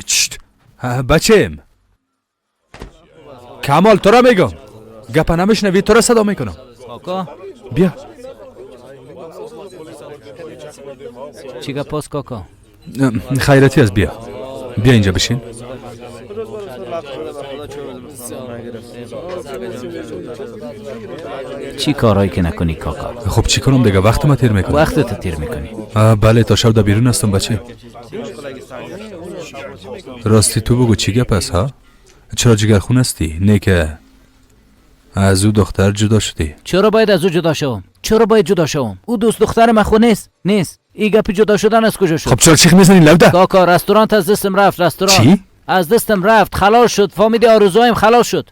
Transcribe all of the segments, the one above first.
چشت بچم کمال، تو را میگم، گپ نمیشنوی، تو را صدا میکنم. کاکا. بیا. چی گپ است کاکا؟ خیرتی است، بیا بیا اینجا بشین. چی کارهایی که نکنی کاکا؟ خب چی کنم دیگه، وقت ما تیر میکنم. وقت ته تیر میکنی؟ بله، تا شب در بیرون هستم بچه. راستی تو بگو چی گپ است ها؟ چرا جگرخون هستی؟ نه که از او دختر جدا شدی. چرا باید از او جدا شوم؟ چرا باید جدا شوم؟ او دوست دختر من خو نیست. نیست. این گپ جدا شدن از کجا شد؟ خب چرا چیخ میزنی لوده؟ کاکا رستوران از دستم رفت. رستوران چی؟ از دستم رفت، خلاص شد. فامیدی آرزوهایم خلاص شد.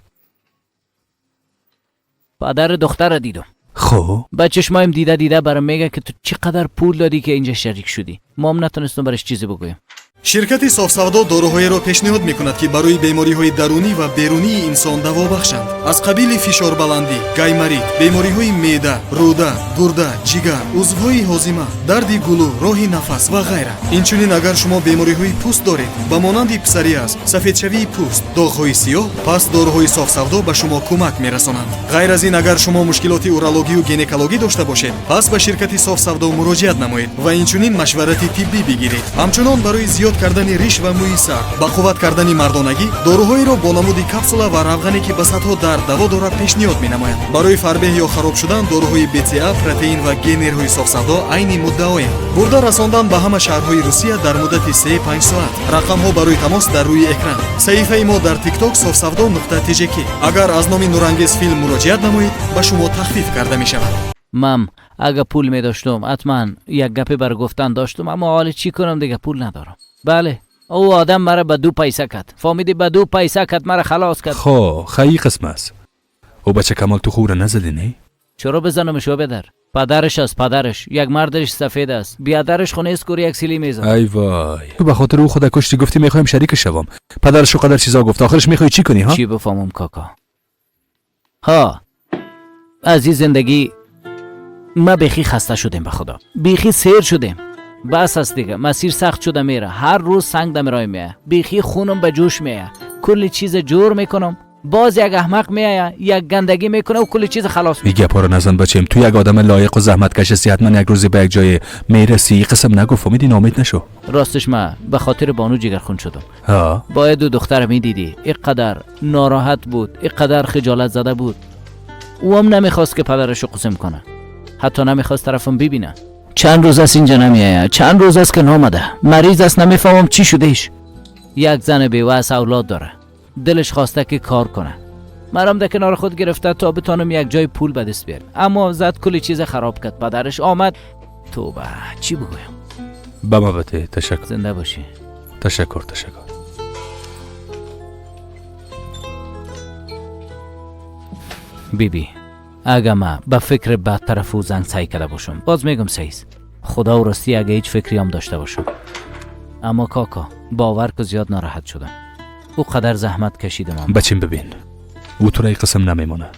پدر دختر دیدم. خب با چشمایم دیده دیده برام میگه که تو چقدر پول دادی که اینجا شریک شدی. ما هم نتونستم برش چیزی بگویم. شرکت софсавдо доруҳоеро пешниҳод мекунад, ки барои бемориҳои дарунӣ ва берунии инсон даво бахшанд, аз қабили фишорбаландӣ, гайморит, бемориҳои меъда, рӯда, гурда, ҷигар, узвҳои ҳозима, дарди гулӯ, роҳи нафас ва ғайра. Инчунин, агар шумо бемориҳои пӯст доред, ба монанди псориаз, сафедшавии пӯст, доғҳои сиёҳ, пас доруҳои софсавдо ба шумо кӯмак мерасонанд. Ғайр аз ин, агар шумо мушкилоти урологию гинекологӣ дошта бошед, пас ба ширкати софсавдо муроҷиат намоед ва инчунин машварати тиббӣ бигиред. Ҳамчунон барои зиёд кардани риш ва мӯи сар, ба қувват кардани мардонагӣ доруҳоеро бо намуди капсула ва равғане, ки ба садҳо дард даво дорад, пешниҳод менамояд. Барои фарбеҳ ё хароб шудан доруҳои БЦА, протеин ва генерҳои софсавдо айни муддаоянд. Бурда расондан ба ҳама шаҳрҳои Русия дар муддати 3-5 соат. Рақамҳо барои тамос дар рӯи экран. Саҳифаи мо дар Тикток софсавдо нуқта тжк. Агар аз номи Нурангез филм муроҷиат намоед, ба шумо тахфиф карда мешавад. мам اگه پول می داشتم حتما یک گپی بر گفتن داشتم، اما حالا چی کنم دیگه، پول ندارم. بله، او آدم مرا به دو پیسه کرد، فهمیدی؟ به دو پیسه کرد، مرا خلاص کرد. خب خیلی قسم است. او بچه کمال، تو خو را نزدی نه؟ چرا بزنمش بیادر؟ پدرش است، پدرش یک مردش سفید است، بیادرش خونه است، یک سیلی میزد. ای وای، تو به خاطر او خود کشتی، گفتی میخوایم شریک شوم، پدرش قدر چیزا گفت، آخرش میخوای چی کنی ها؟ چی بفهمم کاکا؟ ها، از این زندگی ما بیخی خسته شدیم، به خدا بیخی سیر شدیم. بس است دیگه، مسیر سخت شده میره، هر روز سنگ دم راه میایه، بیخی خونم به جوش میایه. کل چیز جور میکنم، باز یک احمق میایه، یک گندگی میکنه و کل چیز خلاص. این گپا رو نزن بچیم، تو یک آدم لایق و زحمت کش هستی، حتما یک روزی به یک جای میرسی. قسم نگو، فهمیدی؟ ناامید نشو. راستش ما به خاطر بانو جگرخون شدم. ها. باید دو دختر میدیدی، اینقدر ناراحت بود، اینقدر خجالت زده بود. او هم نمیخواست که پدرشو قسم کنه، حتی نمیخواست طرفم ببینه. چند روز است اینجا نمیآید، چند روز است که نامده، مریض است، نمیفهمم چی شدهش. یک زن بیوه اولاد داره، دلش خواسته که کار کنه، مرام در کنار خود گرفته تا بتانم یک جای پول به دست بیارم، اما زد کلی چیز خراب کرد. پدرش آمد. توبه، چی بگویم؟ به ما بده. تشکر. زنده باشی. تشکر تشکر. بیبی، اگه ما به فکر بد طرف او زنگ سعی کرده باشم، باز میگم سیز خدا و راستی، اگه هیچ فکری هم داشته باشم. اما کاکا باور که زیاد ناراحت شدم، او قدر زحمت کشیدم. بچیم ببین، او تو را قسم نمیمونه.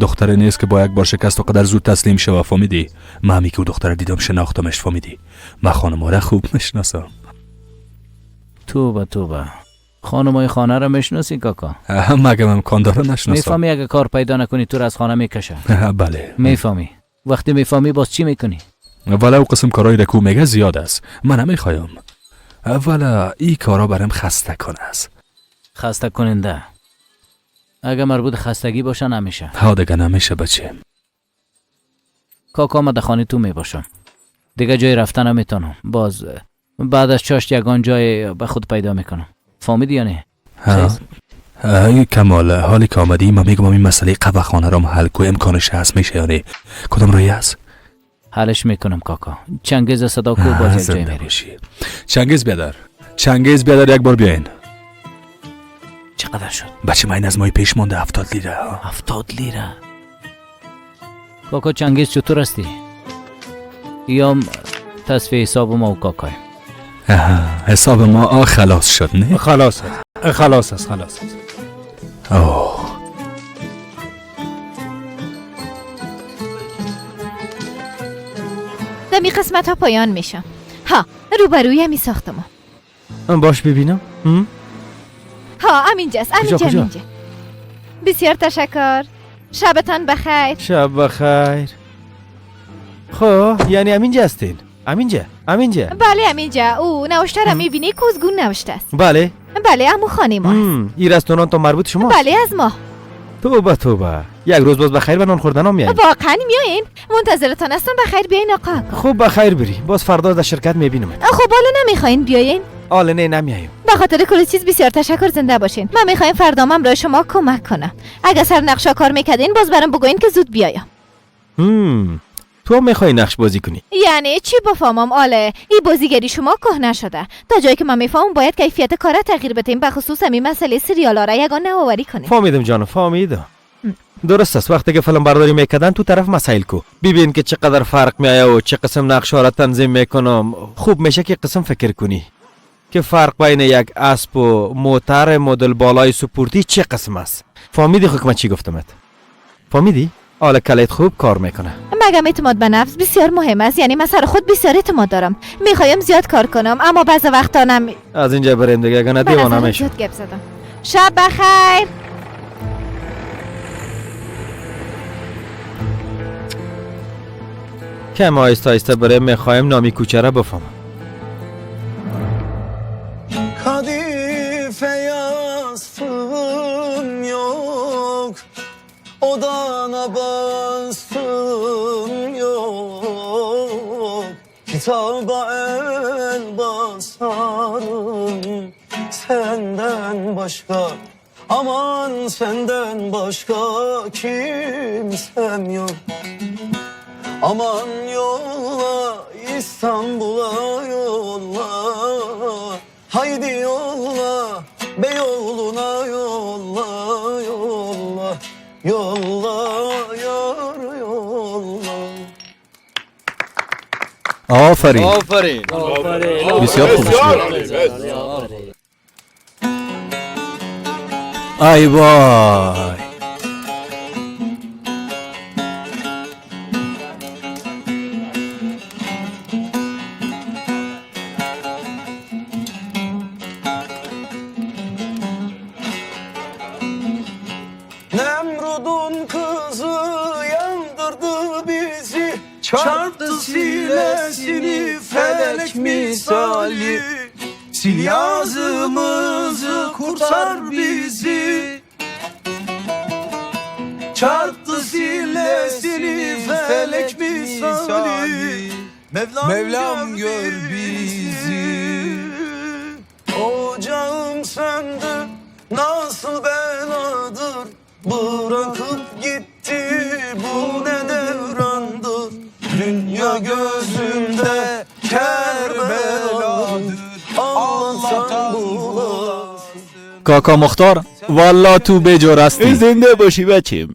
دختر نیست که با یک بار شکست و قدر زود تسلیم شوه، فهمیدی؟ من همی که او دختر دیدم شناختمش، فهمیدی؟ من خانم را خوب میشناسم. توبه توبه، خانمای خانه را میشناسی کاکا؟ مگم امکان داره نشناسم؟ میفهمی اگه کار پیدا نکنی تو را از خانه میکشه؟ بله. میفهمی وقتی میفهمی باز چی میکنی؟ ولی او قسم کارایی را که میگه زیاد است، من نمیخوایم، ولی این کارا برم خسته کنه است. خسته کننده؟ اگه مربوط خستگی باشه نمیشه. ها دیگه نمیشه بچه. کاکا ما در خانه تو میباشم دیگه، جای رفتن نمیتونم. باز بعد از چاشت یگان جای به خود پیدا میکنم، فهمیدی یا نه؟ ها کمال، حالی که آمدی من میگم این مسئله قهوه خانه را حل کو، امکانش هست میشه یا نه؟ کدام رای است؟ حلش میکنم کاکا، چنگیز صدا کو، باز یک جای میری. چنگیز بیادر، چنگیز بیادر، یک بار بیاین. چقدر شد؟ بچه من از مای پیش مانده 70 لیره. 70 لیره؟ کاکا چنگیز چطور هستی؟ یام تصفیه حساب ما و کاکای. حساب ما خلاص شد نه؟ خلاص است، خلاص است، خلاص است. اوه دمی قسمت ها پایان میشه ها، روبروی می ساختم. باش ببینم. ها همینجاست، همینجا همینجا. بسیار تشکر، شبتان بخیر. شب بخیر. خب یعنی همینجا هستین؟ همینجا همینجا؟ بله همینجا. او نوشته را میبینی؟ کوزگون نوشته است. بله بله، امو خانه ما است. این رستوران تو مربوط شما؟ بله از ما. توبه توبه، یک روز باز بخیر به نان خوردن هم میایین. واقعا میایین؟ منتظرتان هستم. بخیر بیاین آقا. خوب بخیر بری، باز فردا در شرکت میبینمت. خب حالا نمیخواین بیاین؟ حالا نه نمیایم. به خاطر کل چیز بسیار تشکر، زنده باشین. من میخوایم فردا من برای شما کمک کنم. اگه سر نقشا کار میکردین باز برام بگوین که زود بیایم. تو هم میخوای نقش بازی کنی؟ یعنی چی بفهمم؟ آله این بازیگری شما کهنه شده. تا جایی که من میفهمم باید کیفیت کار تغییر بدیم، به خصوص همین مسئله سریالا را یگان نوآوری کنیم. فهمیدم جانم، فهمیدم. درست است. وقتی که فیلم برداری میکردن تو طرف مسائل کو ببین که چقدر فرق میآید و چه قسم نقش ها را تنظیم میکنم. خوب میشه که قسم فکر کنی که فرق بین یک اسب و موتر مدل بالای سپورتی چه قسم است. فهمیدی خو که من چی گفتمت؟ فهمیدی؟ حالا کلیت خوب کار میکنه. مگم اعتماد به نفس بسیار مهم است. یعنی من سر خود بسیار اعتماد دارم، میخوایم زیاد کار کنم، اما بعض وقتا نمی... از اینجا بریم دیگه، اگه نه دیوانه میشم. زیاد گپ زدم. شب بخیر. کم آهسته آهسته بریم، میخوایم نامی کوچه را بفهمم. Kadife yastığım yok, odana bastım yok, kitaba el basarım senden başka, aman senden başka kimsem yok. Aman yolla İstanbul'a yolla, haydi yolla Beyoğlu'na yolla, yolla, yolla yar yolla. آفرین آفرین، بسیار خوب شد. ای وای، Nemrud'un kızı yandırdı bizi, çarptı silesini felek misali, sil yazımızı kurtar bizi. Çarptı silesini felek misali, Mevlam gör bizi. Ocağım söndü nasıl beladır, bırakıp gitti bu ne devrandır, dünya gözümde Kerbeladır, Allah'tan bulasın. کاکا مختار والا تو بجور هستی. زنده باشی بچیم.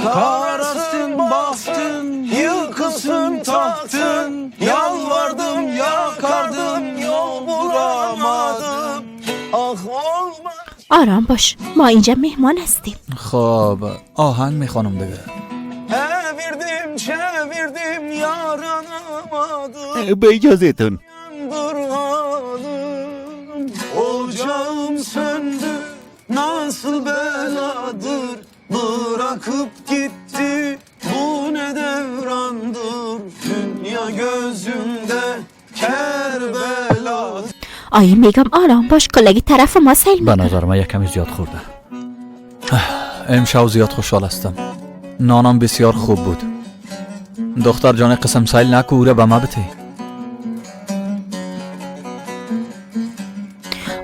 Karasın bahtın, yıkılsın tahtın, yalvardım yakardım yol bulamadım. Ah olmaz. آرام باش، ما اینجا مهمان هستیم. خب آهنگ میخوانم دیگه. Evirdim çevirdim yaranamadım. به اجازهتون. Yandır halim, ocağım söndü nasıl beladır, bırakıp gitti bu ne devrandır, dünya gözümde Kerbeladır. آیه میگم آرام باش، کلگی طرف ما سیل به میکنه. نظر من یکمی زیاد خورده. امشب زیاد خوشحال هستم. نانم بسیار خوب بود. دختر جان قسم سیل نکو، او را به ما بده.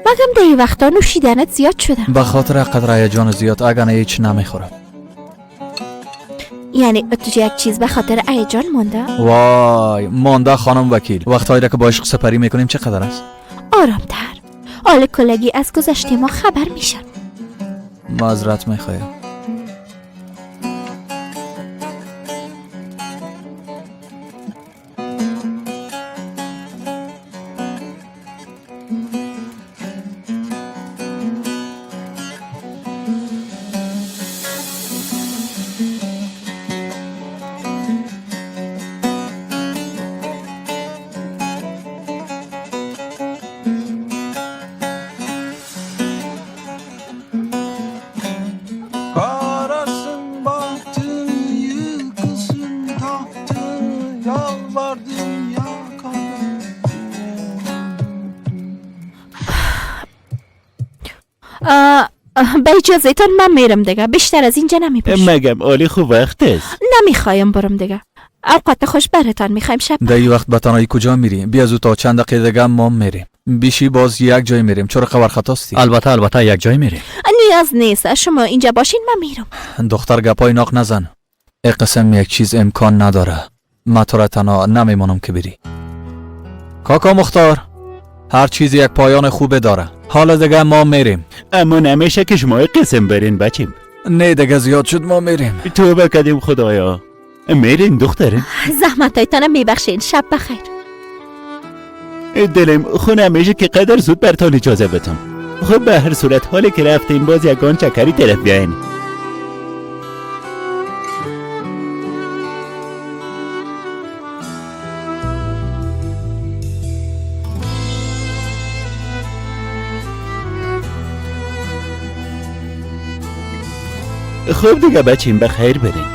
مگم در این وقتا نوشیدنت زیاد شده. به خاطر قدر هیجان زیاد، اگر نه هیچ نمیخورم. یعنی تو یک چیز به خاطر هیجان مانده؟ وای مانده خانم وکیل. وقتهایی را که با عشق سپری میکنیم چقدر است؟ آرامتر. آل کلگی از گذشته ما خبر میشن. معذرت میخوایم. Var dünya kadar. به اجازه تان من میرم دیگه، بیشتر از اینجا نمیباشم. مگم عالی خوب وقت است. نمیخوایم برم دیگه. اوقات خوش برتان میخوایم. شب در این وقت به تنهایی کجا میریم؟ بیا زود تا چند دقیقه دیگه ما میریم. بیشی باز یک جای میریم. چرا خبر خطاستی؟ البته یک جای میریم. نیاز نیست، شما اینجا باشین من میرم. دختر گپای ناق نزن. ای قسم یک چیز امکان نداره. من تو را تنها نمیمانم که بری. کاکا مختار، هر چیز یک پایان خوبه داره. حالا دیگه ما میریم. اما نمیشه که شما قسم برین بچیم. نه دیگه زیاد شد، ما میریم. توبه کردیم خدایا. میرین دختره. زحمتایتانم میبخشین. شب بخیر. دلم خونه میشه که قدر زود برتان اجازه بتم. خب به هر صورت حالی که رفتیم باز یگان چکری طرف بیاین. خب دیگه بچیم بخیر برین.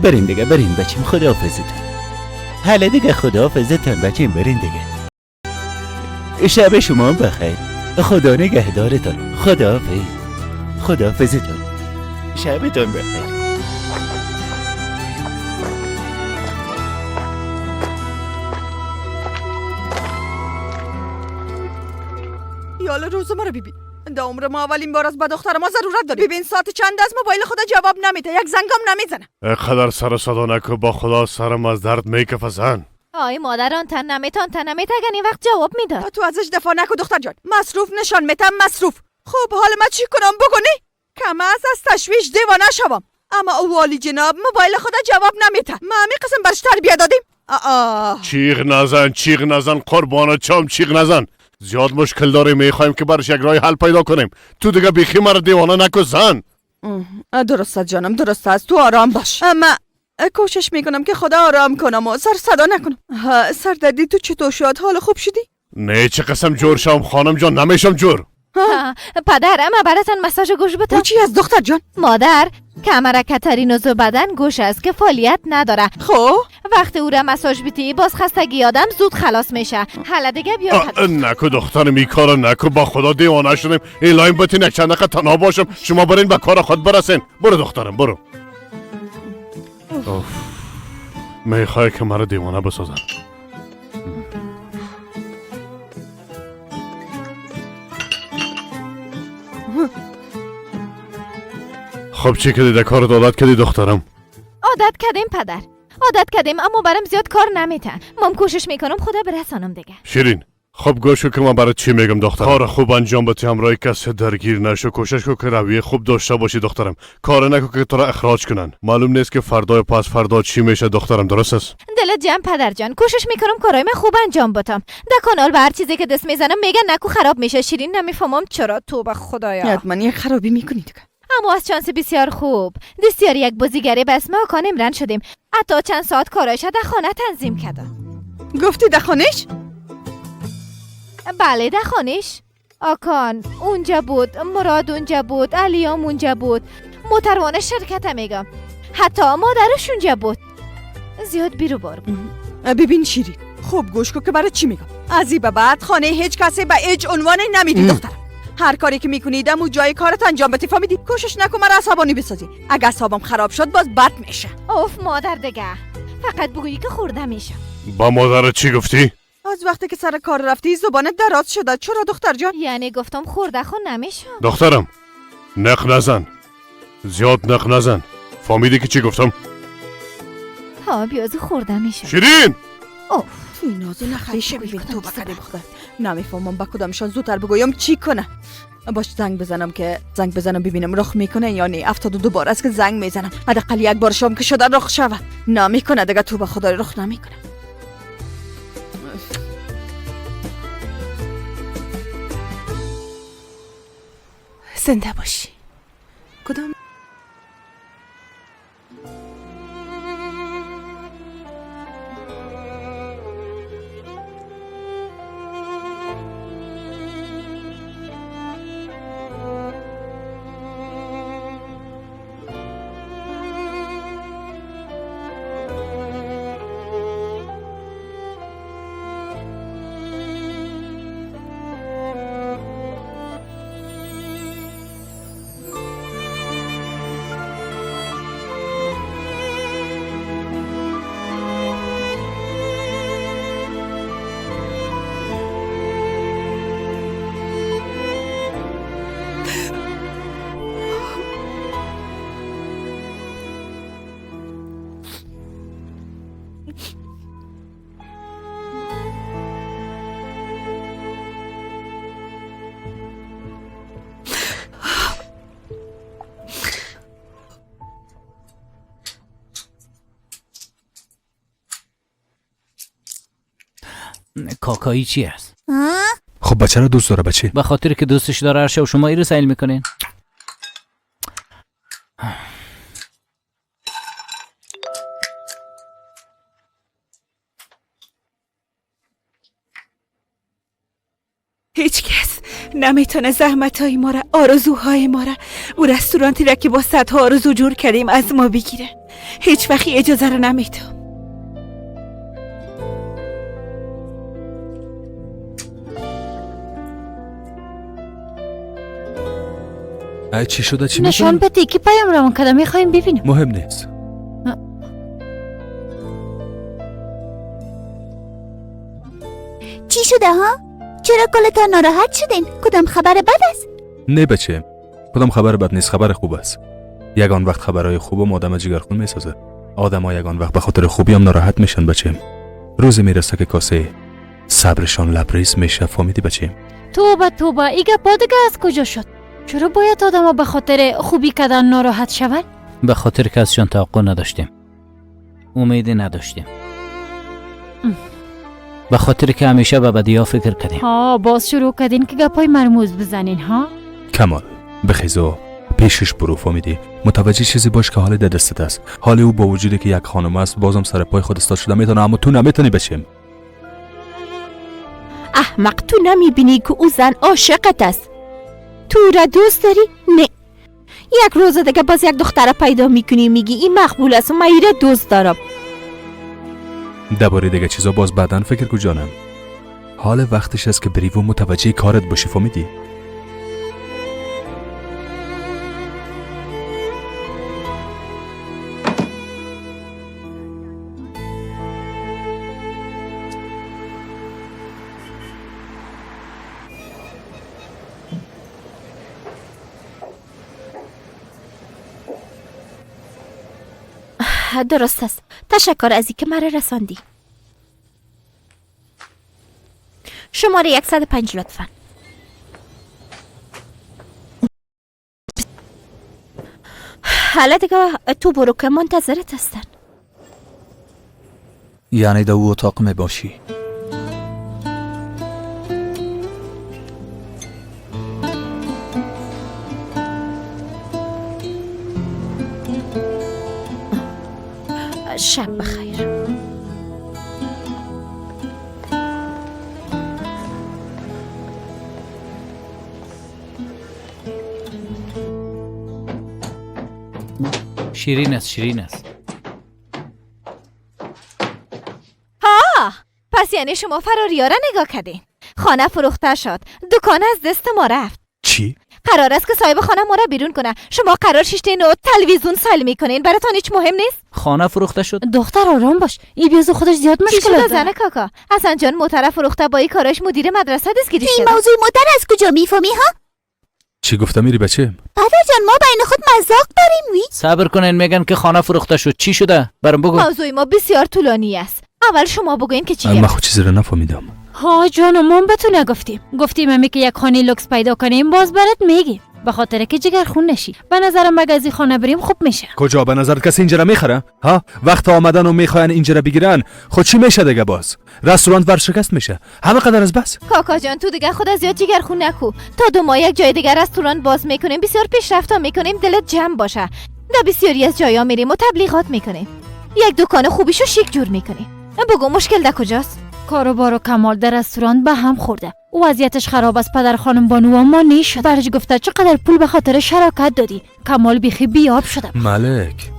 برین دیگه، برین بچیم، خداحافظتون. حالا دیگه خداحافظتون بچیم، برین دیگه. شب شما بخیر، خدا نگهدارتون. خداحافظ، خداحافظتون، شبتون بخیر. یالا روز ما رو ببین. در عمر ما اولین بار از به دختر ما ضرورت داره. ببین ساعت چند از موبایل خدا جواب نمیده، یک زنگم نمیزنه. قدر سر صدا نکو، با خدا سرم از درد میکفه زن. آی مادران تن نمیتان تن نمیتگن این وقت جواب میداد. تو ازش دفاع نکو دختر جان. مصروف نشان میتم مصروف. خب حال ما چی کنم بگونی؟ کم از تشویش دیوانه شوم. اما او والی جناب موبایل خدا جواب نمیده. ما همی قسم برش تربیه دادیم. چیغ نزن، چیغ نزن قربان چام، چیغ نزن. زیاد مشکل داریم، میخوایم که برش یک راه حل پیدا کنیم. تو دیگه بیخی مرا دیوانه نکو زن. درست است جانم، درست است. تو آرام باش. اما کوشش میکنم که خدا آرام کنم و سر صدا نکنم. سردردی تو چطور شد؟ حال خوب شدی؟ نه چه قسم جور شم خانم جان، نمیشم جور. پدر اما براتون مساژ گوش بتم. چی از دختر جان؟ مادر کمرکترین عضو بدن گوش است که فعالیت نداره. خب وقتی او را مساژ بیتی باز خستگی آدم زود خلاص میشه. حالا دیگه بیا. نکو دخترم این کارو نکو، با خدا دیوانه شدیم. این لاین بتین یک چند دقیقه تنها باشم، شما برین به کار خود برسین. برو دخترم برو. میخوای که مرا دیوانه بسازن. خب چی کردی؟ کارت عادت کردی دخترم؟ عادت کردیم پدر، عادت کردیم، اما برام زیاد کار نمیتن. مام کوشش میکنم خدا برسانم دیگه. شیرین خب گوشو که من برات چی میگم دخترم. کار خوب انجام بده، همراه کسی درگیر نشو، کوشش کن که رویه خوب داشته باشی دخترم. کار نکن که تو را اخراج کنن. معلوم نیست که فردا پس فردا چی میشه دخترم، درست است؟ دلت جمع پدر جان، کوشش میکنم کارای من خوب انجام بدم. در کانال به هر چیزی که دست میزنم میگن نکو خراب میشه. شیرین نمیفهمم چرا، توبه خدایا. حتما یه خرابی میکنی دیگه. اما از چانس بسیار خوب دستیار یک بازیگری به اسم آکان امرن شدیم. حتی چند ساعت کارایش در خانه تنظیم کردم. گفتی در خانهش؟ بله در خانهش. آکان اونجا بود، مراد اونجا بود، علیام اونجا بود، موتروان شرکت میگم، حتی مادرش اونجا بود. زیاد بیرو بار بود. ببین شیرین خوب گوش کن که برای چی میگم. از این به بعد خانه هیچ کسی به هیچ عنوان نمیدی دخترم. هر کاری که میکنی دم و جای کارت انجام بده، فهمیدی؟ کوشش نکن مرا عصبانی بسازی. اگه اعصابم خراب شد باز بد میشه. اوف مادر دیگه، فقط بگویی که خورده میشه. با مادر چی گفتی؟ از وقتی که سر کار رفتی زبانت دراز شده. چرا دختر جان؟ یعنی گفتم خورده خون نمیشه. دخترم نق نزن، زیاد نق نزن. فهمیدی که چی گفتم؟ ها بیازو خورده میشه. شیرین اوف توی نازو نخریشه. ببین تو بکدیم خدا نمیفهمم با کدامشان زودتر بگویم چی کنه. باش زنگ بزنم که زنگ بزنم ببینم رخ میکنه یا نه. 72 بار است که زنگ میزنم، حداقل یک بار شام که شده رخ شوه. نمیکنه دیگه، تو به خدا رخ نمیکنه. زنده باشی. کدام کاکایی چی است؟ خب بچه را دوست داره بچه. به خاطر که دوستش داره هر شب شما ای رو سیل میکنین. هیچ کس نمیتونه زحمت های ما را، آرزوهای ما را، او رستورانتی را که با صدها آرزو جور کردیم از ما بگیره. هیچ وقتی اجازه را نمیتونم. ای چی شده؟ چی نشان بده که پیام روان کرده، میخوایم ببینیم. مهم نیست. چی شده ها؟ چرا کلتان ناراحت شدین؟ کدام خبر بد است؟ نه بچه، کدام خبر بد نیست، خبر خوب است. یگان وقت خبرهای خوبم آدم جگرخون میسازه. آدم‌ها یگان وقت به خاطر خوبی هم ناراحت میشن بچه. روزی میرسه که کاسه صبرشان لبریز میشه. فهمیدی بچه؟ توبه توبه، ای گپا دیگه از کجا شد؟ چرا باید آدم‌ها به خاطر خوبی کردن ناراحت شوند؟ به خاطر که ازشان توقع نداشتیم، امیدی نداشتیم، به خاطر که همیشه به بدیا فکر کردیم. ها باز شروع کردین که گپای مرموز بزنین ها؟ کمال بخیز و پیشش برو. فهمیدی؟ متوجه چیزی باش که حال در دستت است. حال او با وجودی که یک خانم است بازم سر پای خود استاد شده میتونه، اما تو نمیتونی بچیم. احمق، تو نمیبینی که او زن عاشقت است؟ تو را دوست داری؟ نه. یک روز دیگه باز یک دختر پیدا میکنی میگی این مقبول است و من ایره دوست دارم. درباره دیگه چیزا باز بعدن فکر کو جانم. حال وقتش است که بری و متوجه کارت باشی. فهمیدی؟ درست است. تشکر از اینکه مرا رساندی. شماره 105 لطفا. حالا دیگه تو برو که منتظرت هستن. یعنی در او اتاق می باشی؟ شب بخیر. شیرین است، شیرین است. ها پس یعنی شما فراریارا نگاه کردین. خانه فروخته شد، دکان از دست ما رفت. چی؟ قرار است که صاحب خانه ما را بیرون کنه. شما قرار شیشتین و تلویزیون سیل میکنین، براتون هیچ مهم نیست؟ خانه فروخته شد. دختر آرام باش، این بیازو خودش زیاد مشکل داره. زن کاکا حسن جان موتر فروخته، با این کاراش مدیر مدرسه دستگیری شد. این موضوع موتر از کجا میفهمی ها؟ چی گفته میری بچه؟ پدر جان ما بین خود مذاق داریم. وی صبر کنین، میگن که خانه فروخته شد. چی شده؟ برام بگو. موضوع ما بسیار طولانی است. اول شما بگوین که چیه. من خود چیزی رو نفهمیدم. ها جانم، ما به تو نگفتیم. گفتیم همی که یک خانه لوکس پیدا کنیم باز برات میگیم، به خاطر که جگر خون نشی. به نظرم اگه از این خانه بریم خوب میشه. کجا؟ به نظر کسی اینجا را میخره؟ ها وقت آمدن و میخواین اینجا را بگیرن، خود چی میشه دیگه؟ باز رستوران ورشکست میشه. همه قدر از بس. کاکا جان تو دیگه خود از یاد جگر خون نکو. تا 2 ماه یک جای دیگه رستوران باز میکنیم، بسیار پیشرفت میکنیم. دلت جمع باشه. در بسیاری از جایا میریم و تبلیغات میکنیم. یک دکان خوبیشو شیک جور میکنیم. بگو مشکل در کجاست؟ کاروبار و کمال در رستوران به هم خورده. وضعیتش خراب است. پدر خانم بانو ما نیشد. برش گفته چقدر پول به خاطر شراکت دادی. کمال بیخی بیاب شده. ملک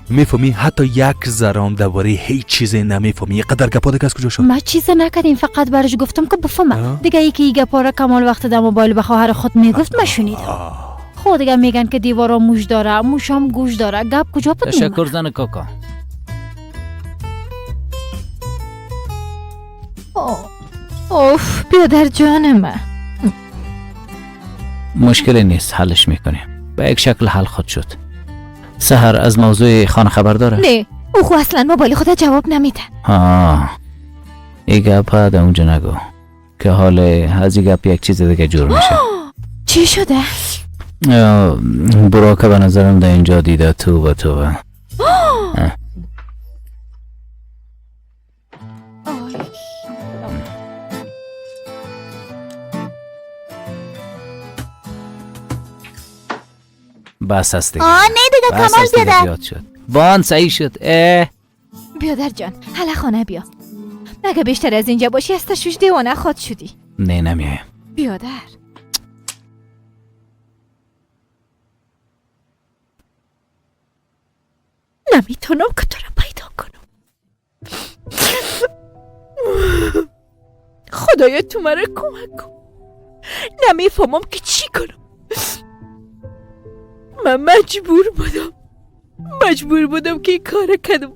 میفهمی حتی یک ذره درباره هیچ چیزی نمیفهمی. قدر گپا دیگه از کجا شد؟ ما چیز نکردیم، فقط برش گفتم که بفهمه. دیگه یکی گپا را کمال وقت در موبایل به خواهر خود میگفت ما شنیدم. خود دیگه میگن که دیوارا موش داره، موشام گوش داره. گپ کجا بود؟ تشکر زن کاکا. اوف بیادر جان من. مشکلی نیست، حلش میکنیم. به یک شکل حل خود شد. سحر از موضوع خانه خبر داره؟ نه، او خو اصلا موبایل خود جواب نمیده. آه ای گپ در اونجا نگو که حال از این گپ یک چیز دیگه جور میشه. چی شده؟ براکه به نظرم در اینجا دیده تو و تو. بس است دیگه. آه نه دیگه کمال بیادر شد. وان صحیح شد. بیادر جان حالا خانه بیا. اگه بیشتر از اینجا باشی از تشویش دیوانه خود شدی. نه نمیایم. بیادر نمیتونم که تو را پیدا کنم. خدایا تو مرا کمک کن. نمیفهمم که چی کنم. من مجبور بودم که این کار کردم.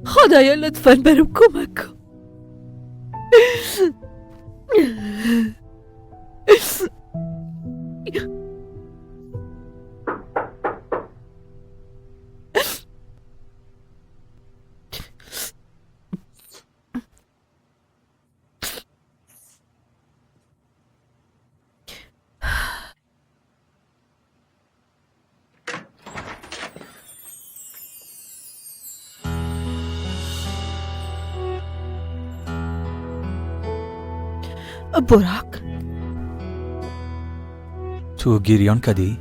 خدایا لطفاً برام کمک کن. براک تو گریان کدی؟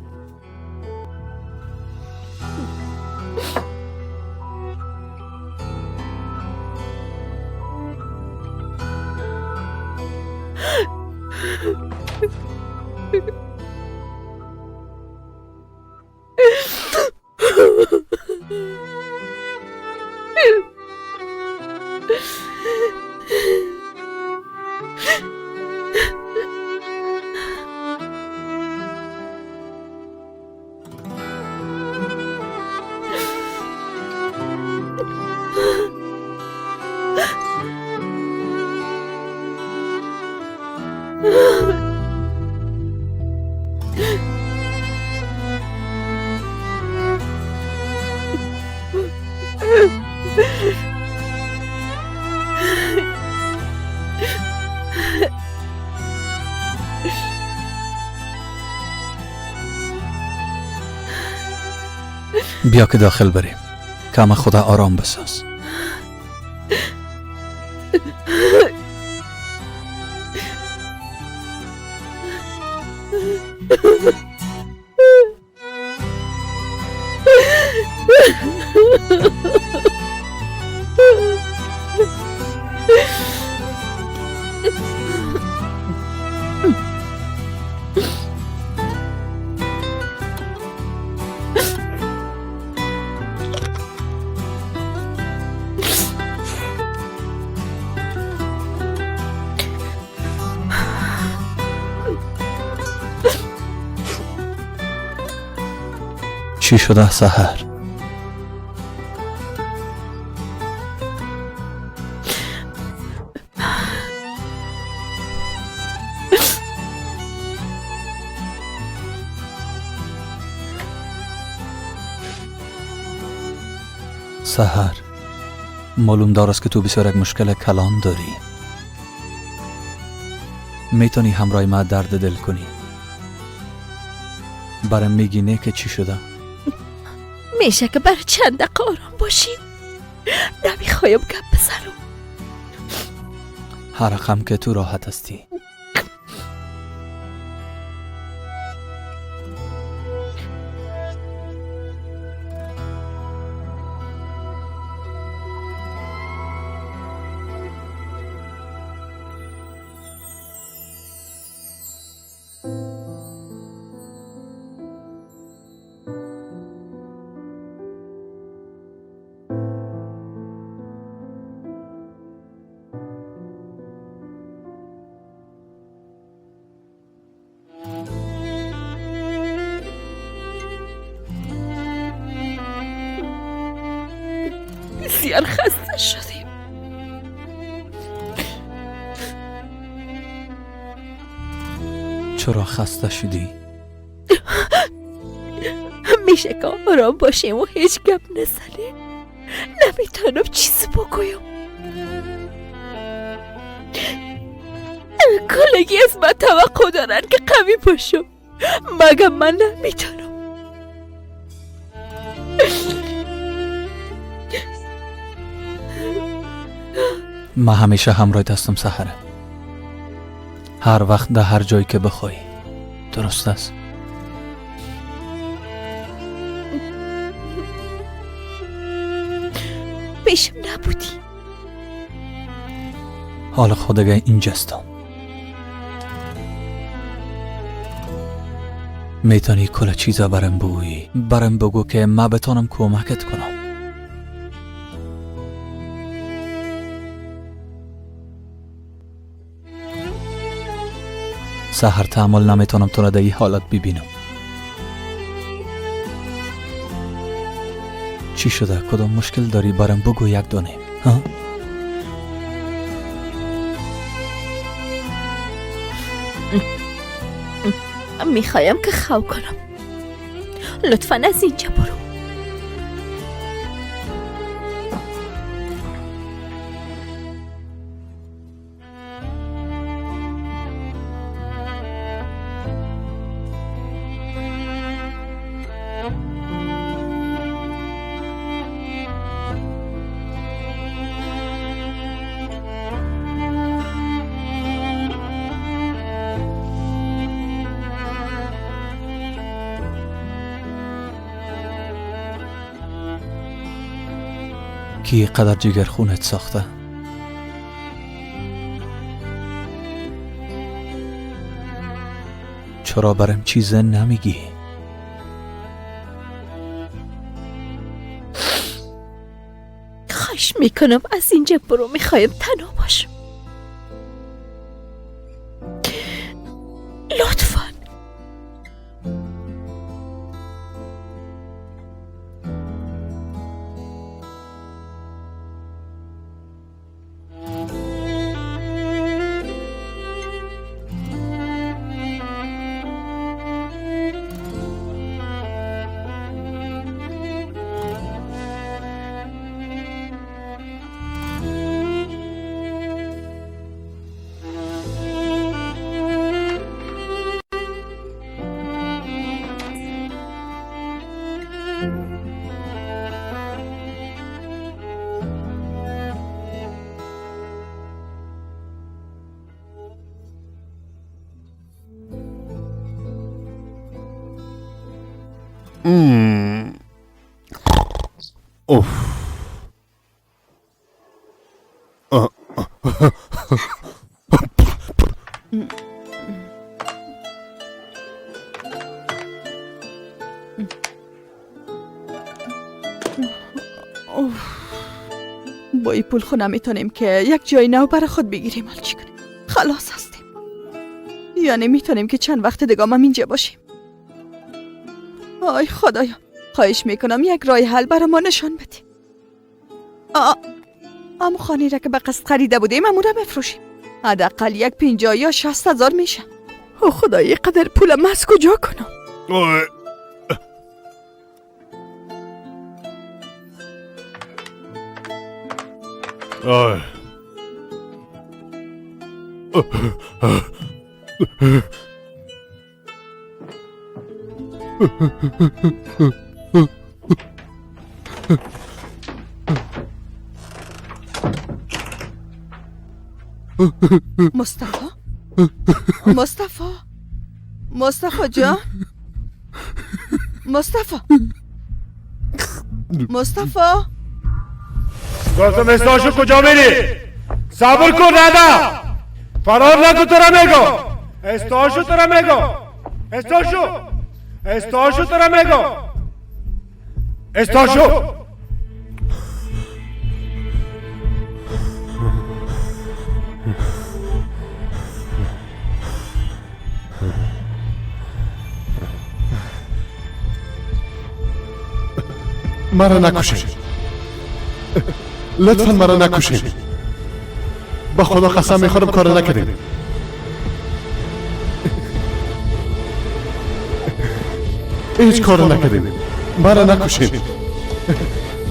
بیا که داخل بریم. کم خدا آرام بساز. چی شده سحر؟ سحر معلوم دار است که تو بسیار یک مشکل کلان داری. میتونی همراه ما درد دل کنی. برام میگی نه که چی شده؟ میشه که برای چند دقیقه آرام باشی؟ نمیخوایم گپ بزنم. هر رقم که تو راحت هستی. بسیار خسته شدیم. چرا خسته شدی؟ میشه که آرام باشیم و هیچ گپ نزنیم؟ نمیتونم چیزی بگویم. کلگی از من توقع دارن که قوی باشم، مگه من نمیتونم. من همیشه همراه هستم سحره، هر وقت در هر جایی که بخوای. درست است؟ پیشم نبودی. حال خودگه اینجاستم. میتونی کل چیزا برم بگویی، برم بگو که من بتونم کمکت کنم. سحر تحمل نمیتونم تو را در این حالت ببینم. چی شده؟ کدام مشکل داری؟ برم بگو یک دانه. ها؟ میخوایم که خو کنم. لطفا از اینجا برو. کی قدر جگر خونت ساخته؟ چرا برم چیز نمیگی؟ خواهش میکنم از اینجا برو، میخوایم تنها باشم. لطفاً. اوف. با این پول خو نمیتونیم که یک جای نو برای خود بگیریم. حال چی کنیم؟ خلاص هستیم. یعنی میتونیم که چند وقت دیگه هم اینجا باشیم. آی خدایا، خواهش میکنم یک راه حل برای ما نشان بدی. امو خانه را که به قسط خریده بودیم امو را بفروشیم. حداقل یک 50 یا 60 هزار میشه. او خدای، قدر پولم از کجا کنم؟ آه. مصطفی، مصطفی، مصطفی جان، مصطفی، مصطفی. گفتم استاشو کجا میری؟ صبر کن ردا، فرار نکن. تو را میگم استاشو، تو را میگم استاشو، استاشو، تو را میگم استاشو. مرا نکشین، لطفا مرا نکشین. با خدا قسم میخورم کار نکردیم. هیچ کار نکردیم. مرا نکشین،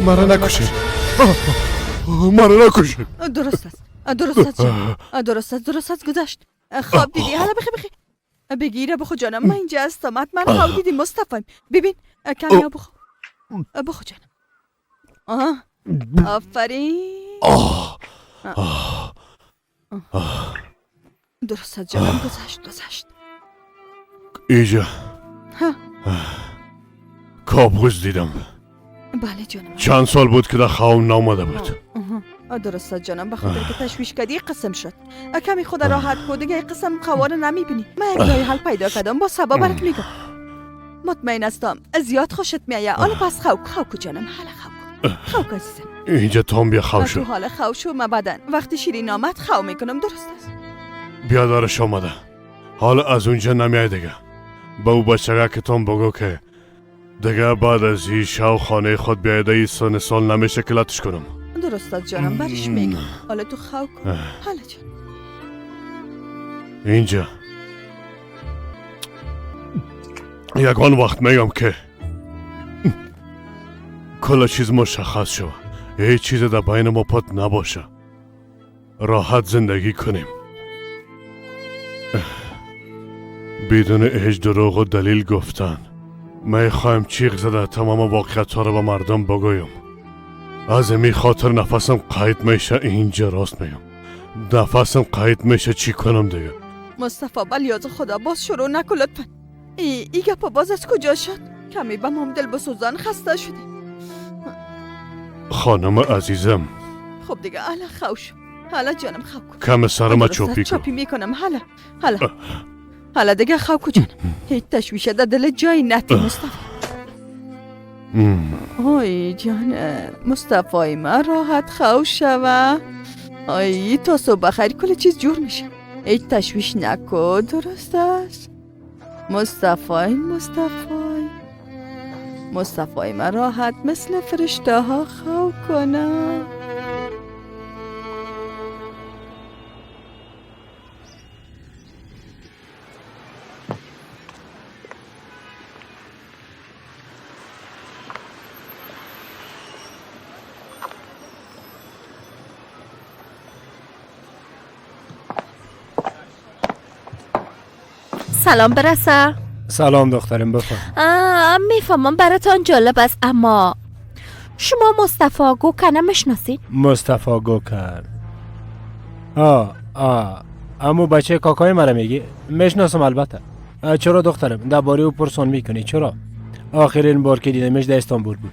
مرا نکشین، مرا نکشین. درست است، درست است، درست است، درست است، گذشت. خواب دیدی؟ حالا بخی بخی بگیره بخو جانم، من اینجا هستم. حتما خواب دیدی مصطفی. ببین کمی بخو، بخو جانم. آه آفرین. درست است جانم، گذشت گذشت. اینجا کابوس دیدم. بله جانم. چند سال بود که در خواب نامده بود. درست است جانم، به خاطر که تشویش کردی قسم شد. کمی خود راحت کو دیگه، قسم خوار نمیبینی. من یک راه حل پیدا کردم، با سبا برات میگم. مطمئن هستم زیاد خوشت میآید. حالا پس خو خو جانم، حالا خو خو عزیزم. اینجا تام بیا خو شو. تو حالا خو شو، من بعدن وقتی شیرین آمد خو میکنم. درست است. بیادرش آمده، حالا از اونجا نمیای دیگه. با او بچه که تام بگو که دیگه بعد از این شو خانه خود بیایده، ای سن سال نمیشه که لطش کنم. درست است جانم، برش میگم. حالا تو خو کن. حالا جان اینجا یگان وقت میگم که کل چیز مشخص شو، هیچ چیز در بین ما پات نباشه، راحت زندگی کنیم بدون هیچ دروغ و دلیل گفتن. من خواهم چیغ زده تمام واقعیت ها رو به مردم بگویم. از می خاطر نفسم قید میشه. اینجا راست میگم، نفسم قید میشه. چی کنم دیگه؟ مصطفی بلیاز خدا باز شروع نکن لطفا. ای گپا باز از کجا شد؟ کمی به مام دل بسوزان، خسته شدیم. خانم عزیزم خب دیگه حالا خوش، حالا جانم خو کن. کم سرم چوپی کن. چوپی میکنم. حالا حالا حالا دیگه خو کن جانم. هیچ تشویش در دل جای نتی مصطفی. آی جان مصطفی من راحت خو شوه. آی تا صبح بخیر کل چیز جور میشه، هیچ تشویش نکن. درست است مصطفی. مصطفی مصطفی من راحت مثل فرشته ها خو کنم. سلام برسه. سلام دخترم، بفرم. میفهمم براتان جالب است، اما شما مصطفی گوکن میشناسین؟ مصطفی گوکن؟ امو بچه کاکای مرا میگی؟ میشناسم البته. چرا دخترم درباره او پرسان میکنی؟ چرا؟ آخرین بار که دیدمش در استانبول بود.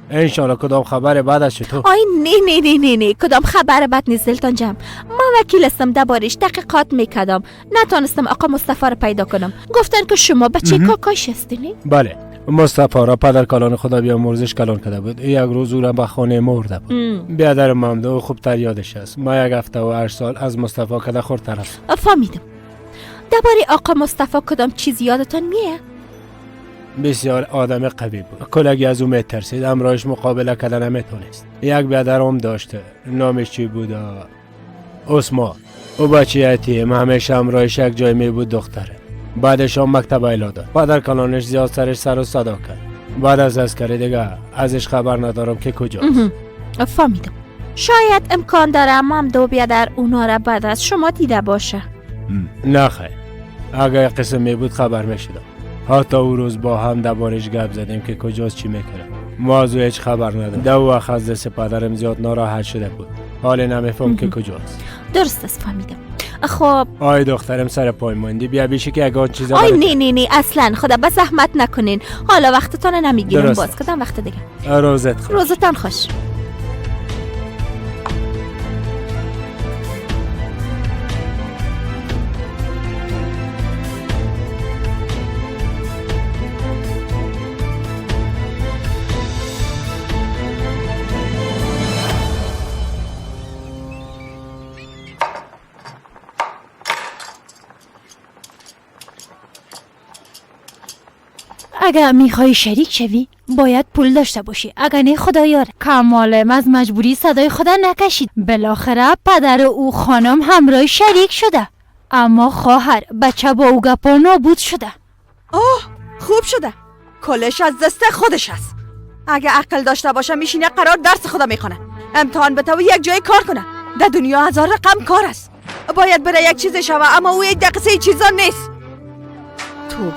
انشالله کدام خبر بعد از چطور؟ آی نه نه نه نه نه، کدام خبر بد نیست دلتان جمع. ما وکیل هستم، دربارش تحقیقات میکردم، نتونستم آقا مصطفی رو پیدا کنم. گفتن که شما بچه کاکاش هستین؟ بله، مصطفی را پدر کلان خدا بیامرزش کلان کرده بود. یک روز او را به خانه مرده بود. بیادر ممدو خوبتر یادش است. ما یک هفته و 8 سال از مصطفی کده خردتر است. فهمیدم. درباره آقا مصطفی کدام چیز یادتان میه؟ بسیار آدم قوی بود. کلگی از او میترسید، همراهش مقابله کردن نمیتونست. یک بیادرم داشته، نامش چی بود؟ عثمان. او بچه یتیم، همیشه همراهش یک جای می بود دختره. بعدش هم مکتب ایلا داد. پدر کلانش زیاد سرش سر و صدا کرد. بعد از اسکری دیگه ازش خبر ندارم که کجاست. فهمیدم. شاید امکان داره مام بیادر اونا را بعد از شما دیده باشه. نه خیر، اگه قسم می بود خبر میشدم. حتی او روز با هم دربارش گپ زدیم که کجاست چی میکنه. ما از او هیچ خبر ندارم. دو وقت از دست پدرم زیاد ناراحت شده بود. حال نمیفهم که کجاست. درست است، فهمیدم. خب آی دخترم سر پای ماندی، بیا بیشی که اگه چیز. آی نه نه نه اصلا خدا به زحمت نکنین. حالا وقتتان نمیگیرم، باز کدام وقت دیگه. روزت خوش. روزتان خوش. اگر میخوای شریک شوی باید پول داشته باشی، اگر نه خدا یار. کمالم از مجبوری صدای خدا نکشید. بالاخره پدر او خانم همراه شریک شده، اما خواهر بچه با او گپا نابود شده. آه خوب شده، کلش از دست خودش است. اگه عقل داشته باشه میشینه قرار درس خدا میخونه، امتحان بده و یک جای کار کنه. در دنیا هزار رقم کار است، باید بره یک چیز شوه، اما او یک دقیقه چیزا نیست. توبه.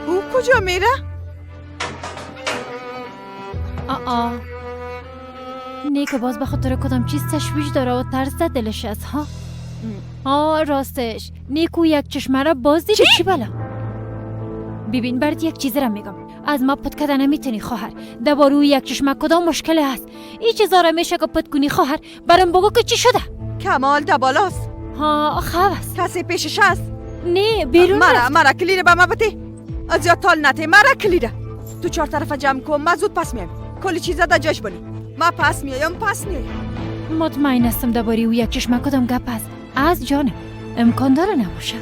او کجا میره؟ آ نیک باز به خاطر کدام چیز تشویش داره و ترس در دلش است ها. آ راستش نیکو یک چشمه را باز دیده. چی بلا؟ ببین برات یک چیز را میگم، از ما پت کردن نمیتونی خواهر. درباره او یک چشمه کدام مشکل هست؟ این چیزا را میشه که پت کنی خواهر؟ برام بگو که چی شده. کمال ده بالاست. ها خوب است. کسی پیشش هست؟ نه بیرون رفت. مرا کلید به ما بده. از یاد تال نته. مرا کلیده تو چهار طرف جمع کن، ما زود پس میایم. کلی چیزا در جاش بانی. ما پس میایم، پس میایم. مطمئن هستم درباره او یک چشمه کدام گپ است. از جانم امکان داره نباشه.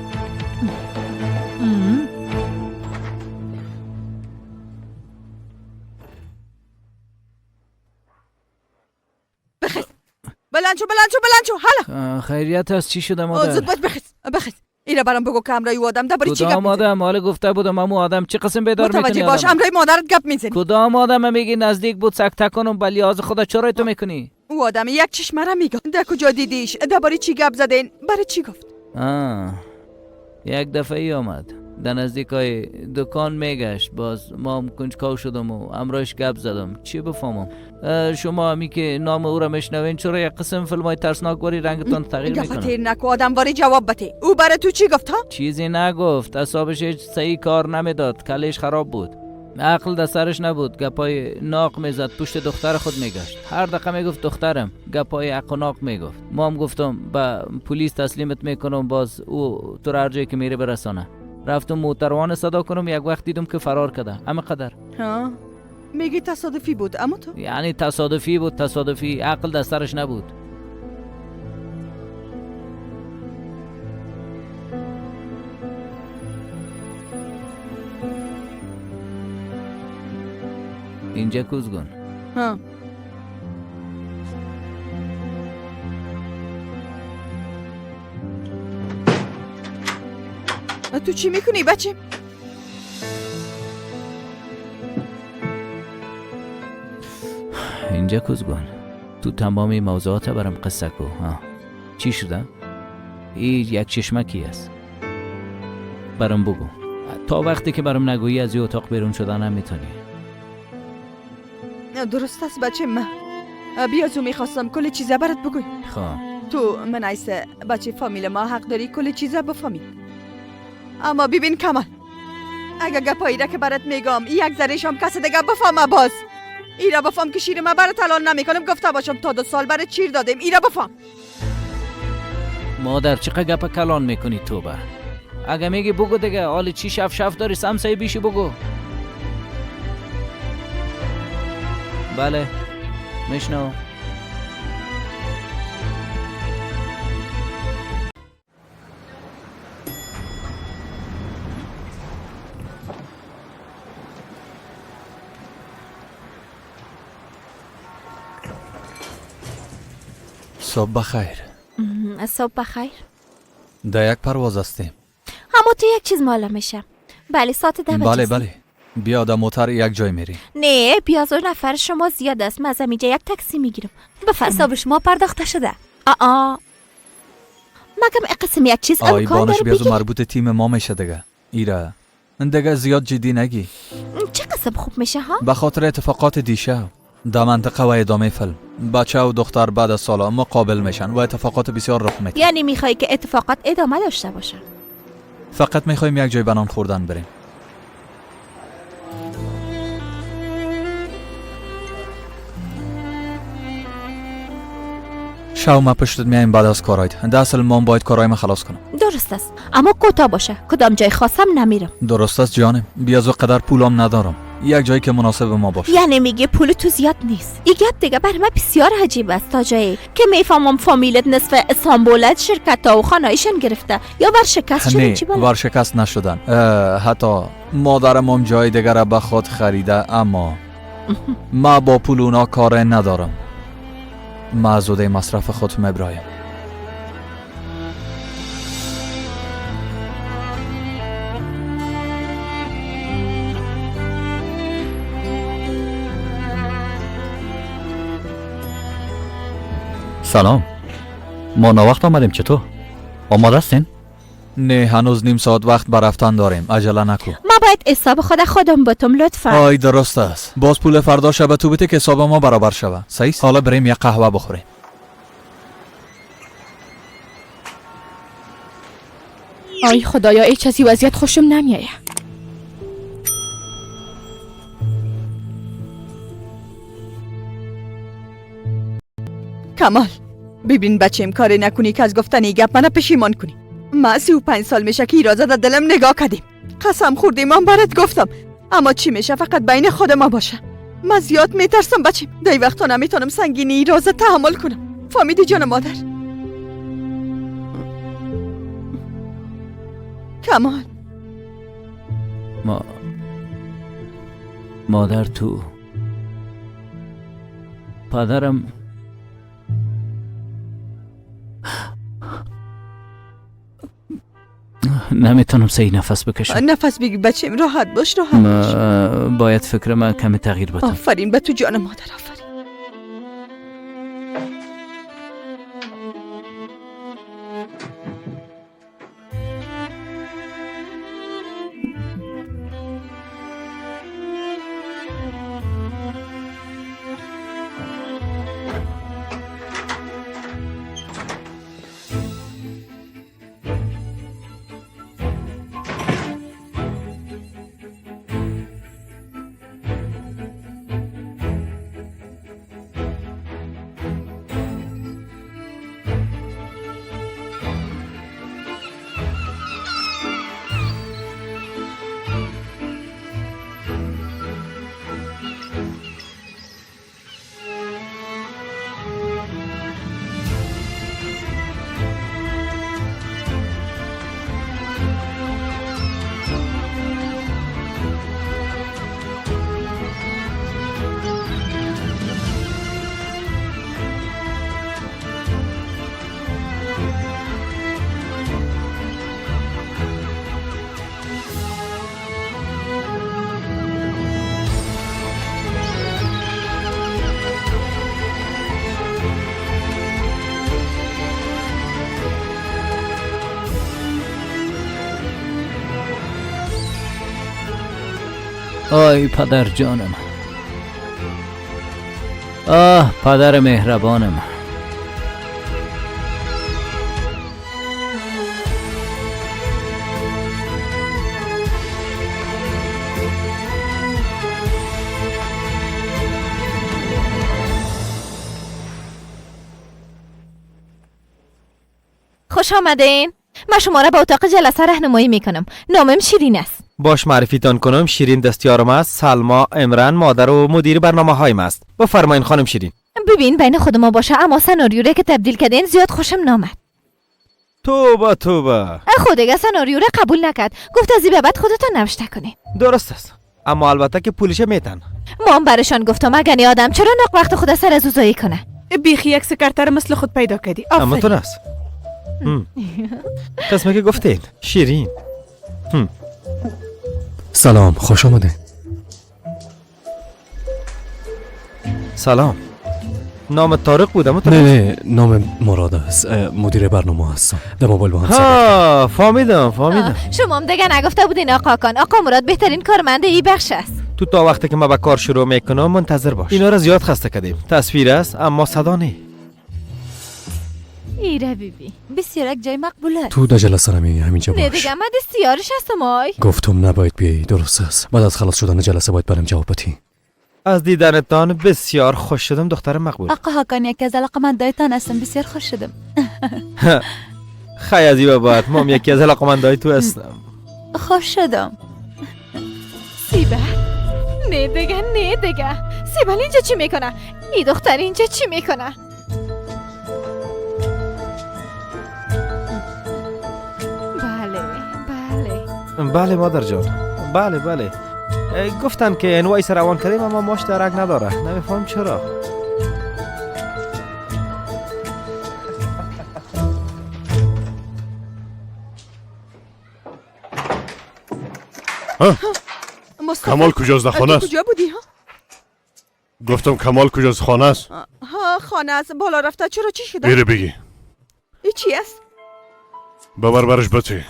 بخیز، بلند شو، بلند شو، بلند شو. حالا خیریت است؟ چی شده مادر؟ زود باش، بخیز بخیز. اینا برام بگو که همراه او آدم درباره چی گپ کدام آدم؟ حالا گفته بودم امو آدم چه قسم بیدار میکنی؟ متوجه باش، همراه مادرت گپ میزنی. کدام آدم میگی نزدیک بود سکته کنم ولی از خدا چرا تو میکنی؟ او آدم یک چشمه را میگه. در کجا دیدیش؟ درباره چی گپ زدین؟ برای چی گفت؟ یک دفعه ای آمد در نزدیکای دکان میگشت، باز ما هم کنجکاو شدم و همراهش گپ زدم. چی بفهمم؟ شما همی که نام او را میشنوین چرا یک قسم فیلم های ترسناک واری رنگتان تغییر میکنه؟ گپ تیر نکو، آدم واری جواب بده. او برای تو چی گفت ها؟ چیزی نگفت، اعصابش هیچ صحیح کار نمیداد، کلش خراب بود، عقل در سرش نبود، گپای ناق میزد، پشت دختر خود میگشت، هر دقیقه میگفت دخترم، گپای عق و ناق میگفت. ما هم گفتم به پلیس تسلیمت میکنم، باز او تو را هر جایی که میره برسانه. رفتم موتروان صدا کنم، یک وقت دیدم که فرار کرده. اما قدر ها میگی تصادفی بود؟ اما تو یعنی تصادفی بود، تصادفی، عقل در سرش نبود. اینجا کوزگون. ها تو چی میکنی بچه؟ اینجا کوزگون تو تمامی موضوعات برام قصه کو. ها چی شده؟ این یک چشمه کی است؟ برام بگو. تا وقتی که برام نگویی از این اتاق بیرون شدن نمیتونی. درست است بچه، من بیا تو میخواستم کل چیزا برات بگویم. خب تو من ایسه بچه فامیل ما حق داری کل چیزا بفهمی. اما ببین کمال، اگه گپایی را که برات میگم یک ذره هم کس دیگه بفهمه، باز ایرا بفهم که شیر ما برات الان نمیکنم. گفته باشم تا 2 سال برات شیر دادیم، ایرا بفهم. مادر چقدر گپ کلان میکنی توبه. اگه میگی بگو دیگه، حالا چی شف شف داری؟ سمسه بیشی بگو. بله میشنو. صبح بخیر. صبح بخیر. در یک پرواز هستیم. اما تو یک چیز معلوم میشه. بله ساعت 10. بله بله بیا در موتر یک جای میری. نه بیا زور نفر شما زیاد است، من از اینجا یک تاکسی میگیرم. به حساب شما پرداخته شده. آ مگم قسم یک چیز امکان داره بیا مربوط تیم ما میشه دیگه. ایره دیگه زیاد جدی نگی. چه قسم خوب میشه ها؟ به خاطر اتفاقات دیشب در منطقه و ادامه فیلم بچه و دختر بعد از سالا مقابل میشن و اتفاقات بسیار رخ میده. یعنی میخوای که اتفاقات ادامه داشته باشه؟ فقط میخوایم یک جای بنان خوردن بریم. شو ما پشتت میایم بعد از کارایت. در اصل ما باید کارایم خلاص کنم. درست است، اما کوتاه باشه. کدام جای خاصم نمیرم. درست است جانم، بیا از قدر پولم ندارم. یک جایی که مناسب ما باشه. یعنی میگه پول تو زیاد نیست. این گپ دیگه بر من بسیار عجیب است تا جایی که میفهمم فامیلت نصف استانبولت شرکت ها و خانهایشان گرفته یا ورشکست شدن. چی بله؟ ورشکست نشدن، حتی مادرم هم جای دیگر به خود خریده، اما ما با پول اونا کار ندارم. ما از عهده مصرف خود میبرایم. سلام، ما ناوقت آمدیم. چطور؟ آماده هستین؟ نه، هنوز نیم ساعت وقت بر رفتن داریم. عجله نکن. ما باید حساب خودم بتم لطفا. آی درست است. باز پول فردا شب تو بده که حساب ما برابر شوه. صحیح؟ حالا بریم یک قهوه بخوریم. آی خدایا، ای چیزی وضعیت خوشم نمیآید. کمال، ببین بچیم، کاری نکنی که از گفتن ای گپ منو پشیمان کنی. ما 35 سال میشه که ایرازه در دلم نگاه کردیم، قسم خوردیم، من برات گفتم، اما چی میشه فقط بین خود ما باشه. من زیاد میترسم بچیم، دی وقتا نمیتونم سنگینی ایرازه تحمل کنم. فهمیدی جان مادر؟ کمال، مادر تو پدرم نمیتونم صحیح نفس بکشم. نفس بگیر بچیم، راحت باش، راحت باش. باید فکر من کمی تغییر بدم. آفرین به تو جان مادر، آفرین. آی پدر جانم، آه پدر مهربانم. خوش آمدین. من شما را به اتاق جلسه راهنمایی میکنم. نامم شیرین است. باش معرفیتان کنم، شیرین دستیارم است. سلما امران مادر و مدیر برنامه هایم است. بفرمایین خانم شیرین. ببین بین خود ما باشه، اما سناریو را که تبدیل کردین زیاد خوشم نامد. توبه توبه. خود دیگه سناریو را قبول نکرد، گفت از این به بعد خودتان نوشته کنین. درست است، اما البته که پولش میتن. ما هم برشان گفتم اگه آدم چرا نق وقت خود سر از او کنه. بیخی یک سکرتر مثل خود پیدا کردی. آفرین. اما تو است. قسمه که گفتین شیرین. سلام، خوش آمده. سلام، نام طارق بودم. نه نه، نام مراد است، مدیر برنامه هستم. در موبایل با هم صحبت. فهمیدم فهمیدم. شما هم دیگه نگفته بودین آقا کان. آقا مراد بهترین کارمند ای بخش است. تو تا وقتی که ما به کار شروع میکنم منتظر باش. اینا را زیاد خسته کردیم. تصویر است اما صدا نه. ایره بیبی بسیار یک جای مقبوله. تو در جلسه نمی همینجا باش. نه دیگه من دستیارش هستم. آی گفتم نباید بیایی. درست است، بعد از خلاص شدن جلسه باید برم جواب بدی. از دیدنتان بسیار خوش شدم دختر مقبول. آقا هاکان یکی از علاقمندایتان هستم، بسیار خوش شدم. خیلی از این بعد ما یکی از علاقمندای تو هستم. خوش شدم. سیبه نه دیگه، نه دیگه. سیبل اینجا چی میکنه؟ این دختر اینجا چی میکنه؟ بله بله بله مادر جان، بله بله. گفتن که invoice روان کردیم اما ماش درک نداره، نمیفهم چرا. کمال کجاست؟ خانه است. کجا بودی ها؟ گفتم کمال کجاست؟ خانه است. ها خانه است، بالا رفته. چرا چی شده؟ میره بگی. ای چی است؟ ببر برش بته.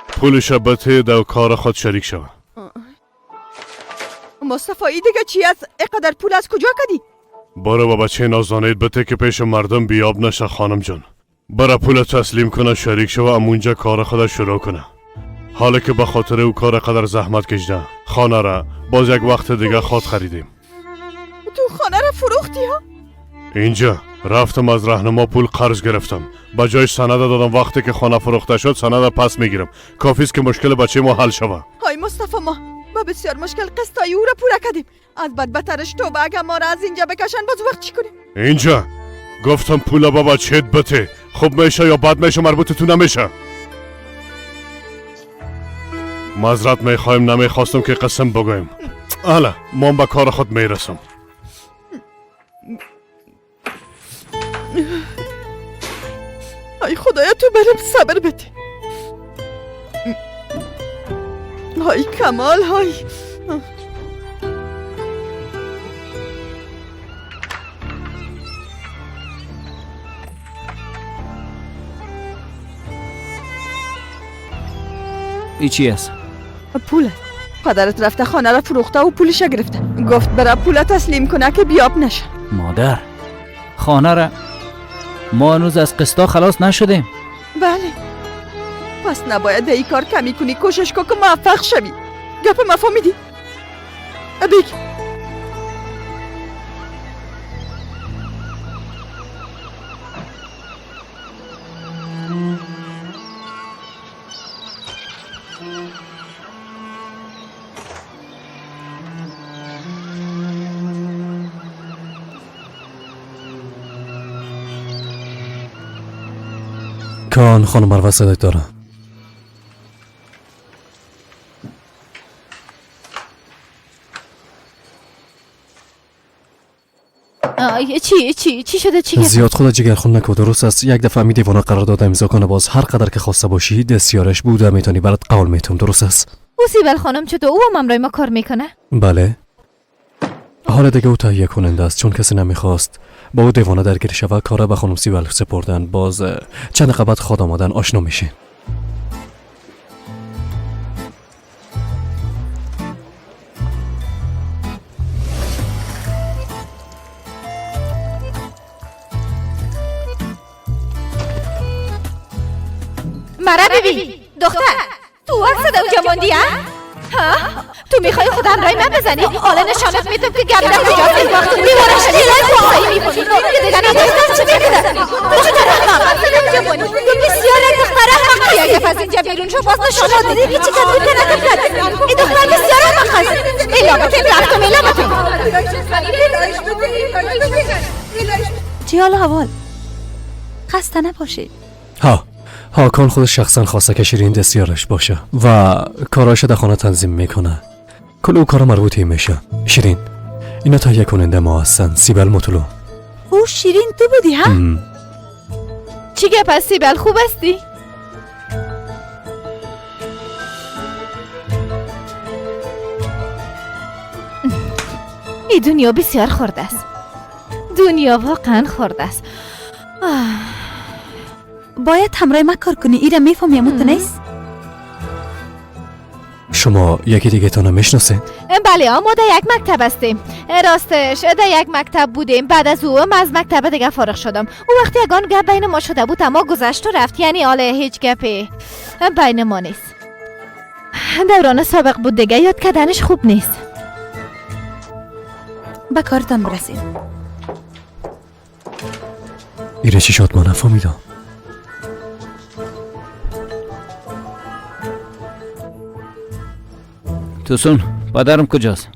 پولش بته در کار خود شریک شوه. مصطفی ای دیگه چی است؟ اینقدر پول از کجا کدی؟ برو با بچه نازانید بته که پیش مردم بیاب نشه خانم جان. برا پول تسلیم کنه شریک شوه، امونجا کار خود شروع کنه. حالا که به خاطر او کار قدر زحمت کشیده، خانه را باز یک وقت دیگه خود خریدیم. تو خانه را فروختی ها؟ اینجا رفتم از راهنما پول قرض گرفتم، با جای سند دادم. وقتی که خانه فروخته شد سند پس میگیرم. کافی است که مشکل بچه ما حل شوه. های مصطفی ما با بسیار مشکل قسطای او را پوره کردیم. از بدبترش توبه، اگه ما را از اینجا بکشن باز وقت چی کنیم؟ اینجا گفتم پول بابا چت بته، خوب میشه یا بد میشه مربوط تو نمیشه. معذرت میخوایم، نمیخواستم که قسم بگویم. حالا ما به کار خود میرسم. ای خدایا تو برم صبر بده. های کمال های. ای چی است؟ پول. پدرت رفته خانه را فروخته و پولش گرفته. گفت برا پول تسلیم کنه که بیاب نشه. مادر خانه را ما هنوز از قسطا خلاص نشدیم. بله پس نباید ای کار کمی کنی. کوشش کن که موفق شوی. گپ مفهمیدی؟ بگی. کان خانم مروه صدایت داره. چی چی چی شده؟ چی زیاد خود جگرخون نکو. درست است یک دفعه می دیوانه قرار داده امضا کنه، باز هر قدر که خواسته باشی دستیارش بوده میتونی، برات قول میتونم. درست است. او سیبل خانم چطور؟ او هم همراه ما کار میکنه؟ بله حالا دیگه او تهیه کننده است، چون کسی نمیخواست با او دیوانه درگیر شود. کار به خانم سیبل سپردن. باز چند دقیقه بعد خود آمدن آشنا میشین. مرا ببین دختر، تو وقت اونجا ماندی ها؟ ها؟ تو میخوای خود همراه من بزنی؟ حالا نشانت میدم که گردن کجاست. این وقت دیواره شدی لای میکنی که دیگه دختر چه میکنه؟ دختر احمق تو بسیار دختر احمقی. اگه از اینجا بیرون شو باز نشانت میدی که چه کدوم کنه. این دختر بسیار احمق است. الابته رفتم الابته. چی حال حوال؟ خسته نباشید. ها هاکان خودش شخصا خواسته که شیرین دستیارش باشه و کاراش در خانه تنظیم میکنه. کل او کار مربوطی میشه. شیرین اینا تهیه کننده ما هستن. سیبل مطلو. او شیرین تو بودی ها؟ چی گپ هست سیبل؟ خوب هستی؟ این دنیا بسیار خرد است. دنیا واقعا خرد است. باید همراه ما کار کنی. ایره میفهمی امو نیست؟ شما یکی دیگه تانو میشناسید؟ بله ما در یک مکتب هستیم. راستش در یک مکتب بودیم. بعد از او من از مکتب دیگه فارغ شدم. او وقتی یگان گپ بین ما شده بود اما گذشت و رفت. یعنی حالا هیچ گپی بین ما نیست. دوران سابق بود دیگه، یاد کردنش خوب نیست. به کارتان برسید. ایره چی شد؟ ما نفهمیدم. توسون پدرم کجاست؟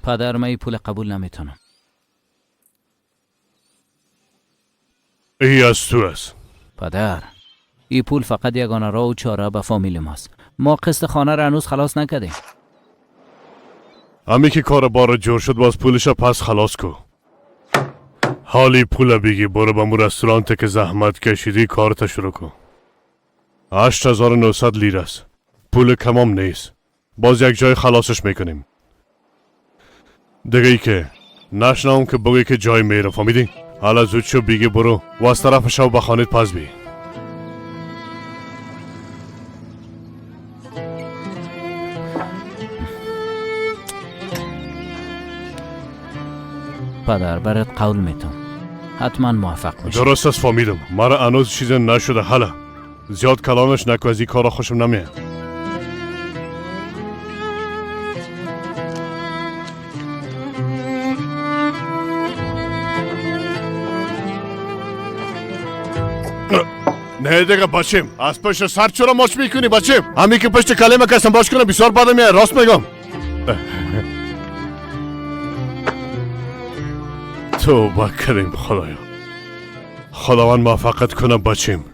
پدر من این پول قبول نمیتونم. ای از تو است. پدر این پول فقط یگانه راه و چاره به فامیل ماست. ما قسط خانه را هنوز خلاص نکردیم. همی که کار بار جور شد باز پولش پس خلاص کو. حالی پول بگی برو به مو رستورانت که زحمت کشیدی کارت شروع کن. 8900 لیر است. پول کمام نیست. باز یک جای خلاصش میکنیم. دیگه ای که نشنم که بگی که جای میرم، فهمیدی؟ حالا زود شو بگی برو و از طرف شو به خانه پس بی. پدر برات قول میتم حتما موفق میشم. درست است فهمیدم. مرا هنوز چیز نشده. حالا زیاد کلامش نکو، از این کارا خوشم نمیاد. نه دیگه بچیم، از پشت سر چرا ماچ میکنی بچیم؟ همین که پشت کلمه کسم باش کنه بسیار بدم میاد، راست میگم. توبه کریم خدایا، خداوند موفقت کنه بچیم.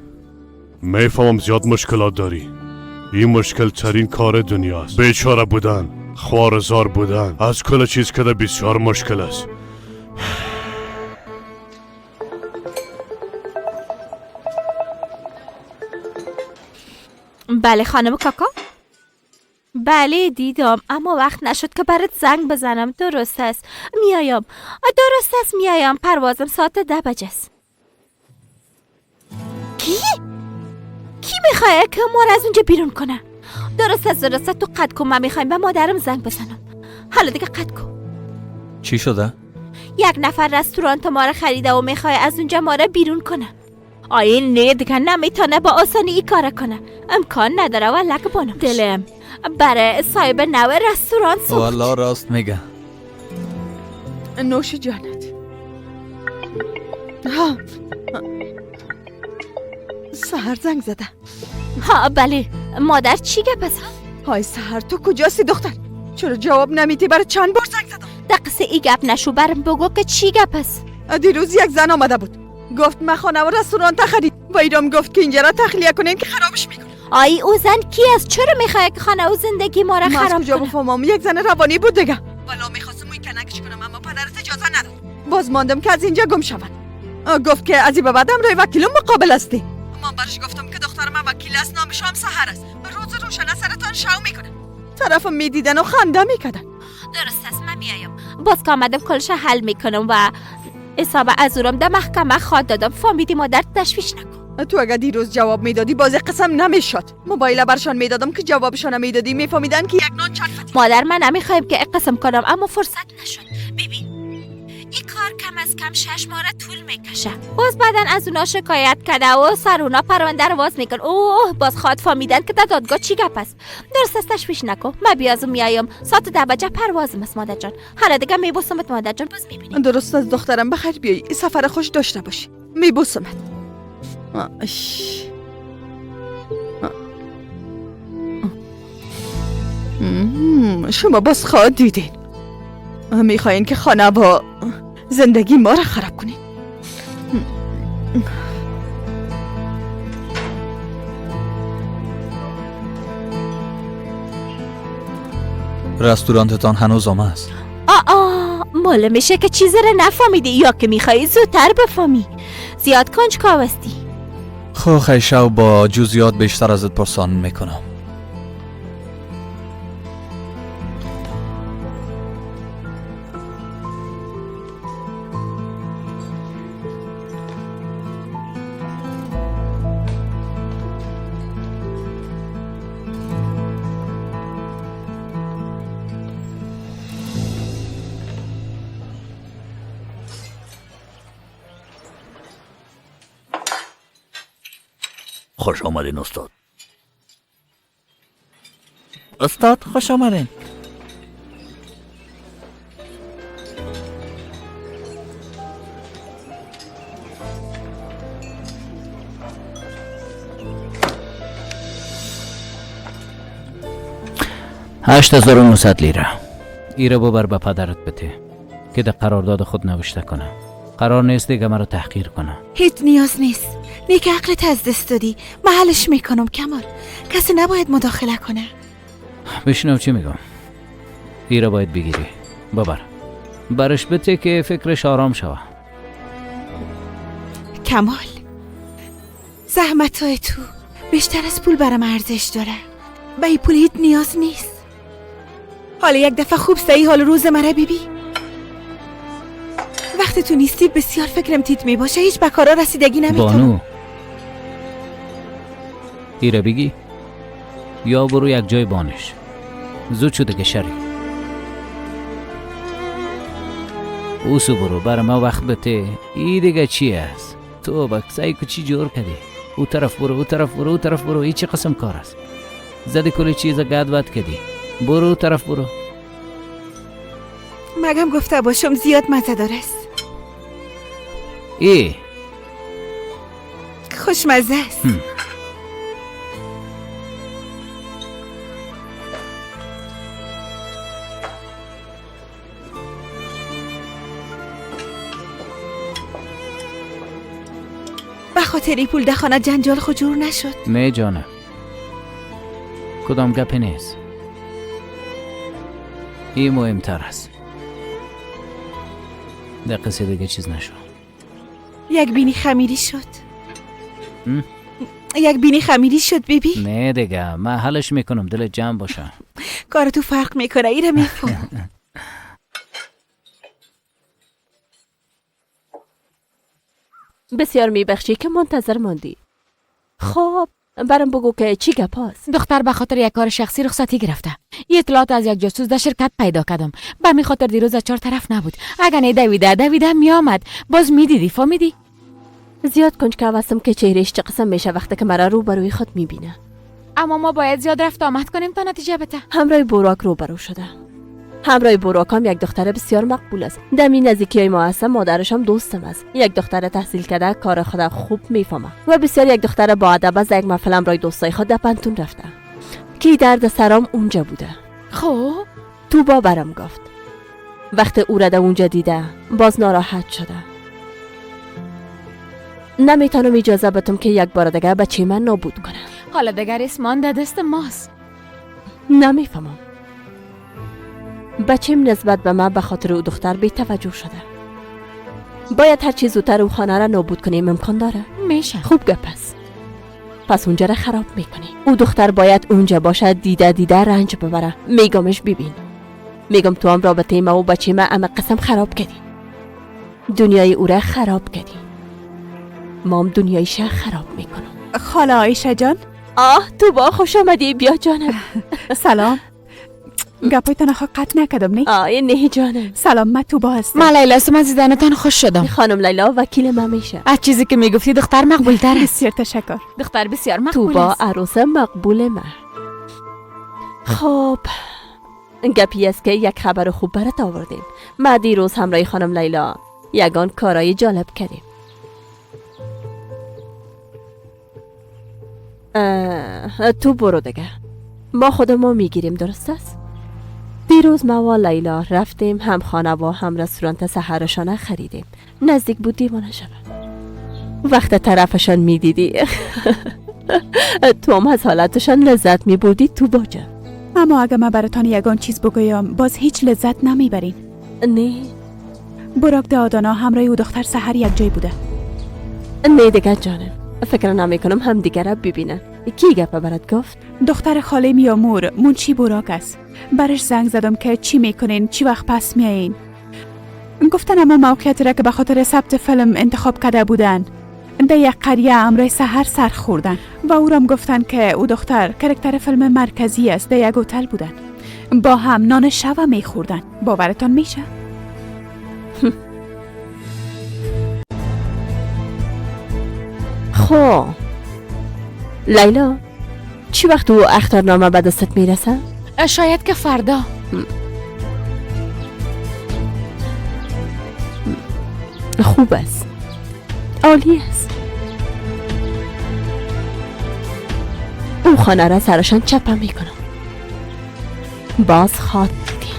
میفهمم زیاد مشکلات داری. این مشکل ترین کار دنیاست. بیچاره بودن، خوارزار بودن، از کل چیز که بسیار مشکل است. بله خانم کاکا، بله دیدم، اما وقت نشد که برات زنگ بزنم. درست است میایم، درست است میایم، پروازم ساعت 10 بجه است. کی؟ کی میخواه که ما را از اونجا بیرون کنه؟ درست است درست است، تو قد کن، من میخوایم به مادرم زنگ بزنم. حالا دیگه قد کن. چی شده؟ یک نفر رستوران ما را خریده و میخواه از اونجا ما را بیرون کنه. آیه نه دیگه نمیتونه با آسانی این کار کنه، امکان نداره. و لک بانم دلم برای صاحب نو رستوران سوخت. والله راست میگه. نوش جانت. ها سحر زنگ زده. ها بله مادر، چی گپ است؟ های سحر تو کجاستی دختر؟ چرا جواب نمیدی؟ برای چند بار زنگ زدم. دقیقه ای گپ نشو، برم بگو که چی گپ است. دیروز یک زن آمده بود، گفت من خانه و رستوران تخرید و ایرام گفت که اینجا را تخلیه کنین که خرابش میکنه. آی او زن کی است؟ چرا میخواد که خانه و زندگی ما را خراب کنه؟ کجا بفهمم؟ یک زن روانی بود دیگه. والا میخواستم موی کنکش کنم اما پدرت اجازه نداد. باز ماندم که از اینجا گم شود. گفت که از این به بعدم روی وکیلم مقابل هستی. من برش گفتم که دختر من وکیل است، نامش هم سحر است، روز روشن سرتان شو میکنه. طرفم میدیدن و خنده میکردن. درست است من میایم. باز که آمدم کلش حل میکنم و حساب از اورم در محکمه خواد دادم. فهمیدی مادر؟ تشویش نکن. تو اگه دیروز جواب میدادی باز قسم نمیشد. موبایل برشان میدادم که جوابشان میدادی، میفهمیدن که یک نان چند خطی. مادر من نمیخوایم که قسم کنم اما فرصت نشد. ببین این کار کم از کم 6 ماه طول میکشه. باز بعدن از اونا شکایت کرده و سر اونا پرونده رو باز میکن. اوه باز خواد فهمیدن که در دادگاه چی گپ است. درست است تشویش نکن. من بیازم میایم ساعت 10 بجه پروازم است مادر جان. حالا دیگه میبوسمت مادر جان، باز میبینیم. درست است دخترم، بخیر بیای، سفر خوش داشته باشی. میبوسمت. شما باز خواد دیدین. میخواین که خانه و زندگی ما را خراب کنین. رستورانتتان هنوز آمده است؟ آه معلوم میشه که چیزی را نفهمیدی یا که میخوایی زودتر بفهمی. زیاد کنجکاو هستی. خب خیشو با جزئیات بیشتر ازت پرسان میکنم. خوش آمدین استاد. استاد خوش آمدین. $8900 لیره. ایره ببر به پدرت بده که در قرارداد خود نوشته کنه. قرار نیست دیگه مرا تحقیر کنه. هیچ نیاز نیست. نیک عقلت از دست دادی. محلش میکنم کمال. کسی نباید مداخله کنه. بشنو چی میگم. ایره باید بگیری. ببر برش بده که فکرش آرام شوه. کمال، زحمت های تو بیشتر از پول برام ارزش داره. به این پول هیچ نیاز نیست. حالا یک دفعه خوب سعی حال روز مرا بیبی. وقتی تو نیستی بسیار فکرم تیت می باشه. هیچ به کارا رسیدگی نمیتونم. بانو ایره بگی یا برو یک جای بانش. زود شده که شری اوسو برو برا ما وقت بته. ای دیگه چی است؟ تو با سعی کو چی جور کردی؟ او طرف برو، او طرف برو، او طرف برو. ای چه قسم کار است؟ زدی کلی چیز گد ود کردی. برو او طرف برو. مگم گفته باشم زیاد مزه دار است. ای خوشمزه است. به خاطر پول ده خانه جنجال خود جور نشد. نه جانم، کدام گپی نیست. این مهمتر است. در قصه دیگه چیز نشد. یک بینی خمیری شد. یک بینی خمیری شد بیبی. نه دیگه من حلش میکنم. دل جمع باشه. کار تو فرق میکنه. ایره میفهم. بسیار میبخشی که منتظر ماندی. خب برام بگو که چی گپ هست؟ دختر به خاطر یک کار شخصی رخصتی گرفته. یه اطلاعات از یک جاسوس در شرکت پیدا کردم. به می خاطر دیروز از 4 طرف نبود. اگر نه دویده دویده میآمد. باز میدیدی فهمیدی؟ زیاد کنجکاو هستم که چهرهش چه قسم میشه وقتی که مرا روبروی خود میبینه. اما ما باید زیاد رفت آمد کنیم تا نتیجه بده. همراه براک روبرو شده. همراه براک هم یک دختر بسیار مقبول است. دمی نزدیکی ما هستم. مادرش هم دوستم است. یک دختر تحصیل کرده، کار خود خوب میفهمه و بسیار یک دختر با ادب است. یک محفل همراه دوستای خود در پنتون رفته. کی درد سرام اونجا بوده. خب تو با برام گفت. وقت او را در اونجا دیده باز ناراحت شده. نمیتونم اجازه بدم که یک بار دیگه بچه من نابود کنه. حالا دیگر اسمان در دست ماست. نمیفهمم. بچیم نسبت به من به خاطر او دختر بی توجه شده. باید هر چیز زودتر او خانه را نابود کنیم. امکان داره؟ میشه. خوب گپ است. پس اونجا را خراب میکنی. او دختر باید اونجا باشه، دیده دیده رنج ببره. میگمش ببین. میگم تو هم رابطه ما و بچه ما اما قسم خراب کردی. دنیای او را خراب کردی. ما هم دنیای شه خراب میکنم. خاله عایشه جان. آه تو با خوش آمدی. بیا جانم. سلام. گپایتان خو قطع نکردم نه؟ آه نه جانم. سلام، من توبا هستم. من لیلا هستم. از دیدنتان خوش شدم. خانم لیلا وکیل من میشه. از چیزی که میگفتی دختر مقبول تر است. بسیار تشکر. دختر بسیار مقبول توبا است. عروس مقبول من. خب گپی است که یک خبر خوب برات آوردیم. ما دیروز همراه خانم لیلا یگان کارای جالب کردیم. تو برو دیگه. ما خودمون میگیریم، درست است؟ دیروز ما و لیلا رفتیم هم خانه و هم رستوران سحرشانه خریدیم. نزدیک بود دیوانه شود. وقت طرفشان میدیدی تو هم از حالتشان لذت میبردی تو باجه. اما اگه من براتان یگان چیز بگویم باز هیچ لذت نمیبرین. نه براک دادانا همراه او دختر سحر یک جای بوده. نه دیگه جانم، فکر نمی کنم هم دیگه را ببینن. کی گپ برات گفت؟ دختر خاله میامور منشی براک است. برش زنگ زدم که چی میکنین، چی وقت پس میایین. گفتن اما موقعیت را که به خاطر ثبت فیلم انتخاب کرده بودن در یک قریه امرای سحر سر خوردن و او رام گفتن که او دختر کرکتر فیلم مرکزی است. در یک هتل بودن، با هم نان شب میخوردن. باورتان میشه؟ خب لیلا، چی وقت او اخطارنامه به دستت میرسه؟ شاید که فردا. خوب است، عالی است. او خانه را سرشان چپه میکنم. باز خواد دیدین.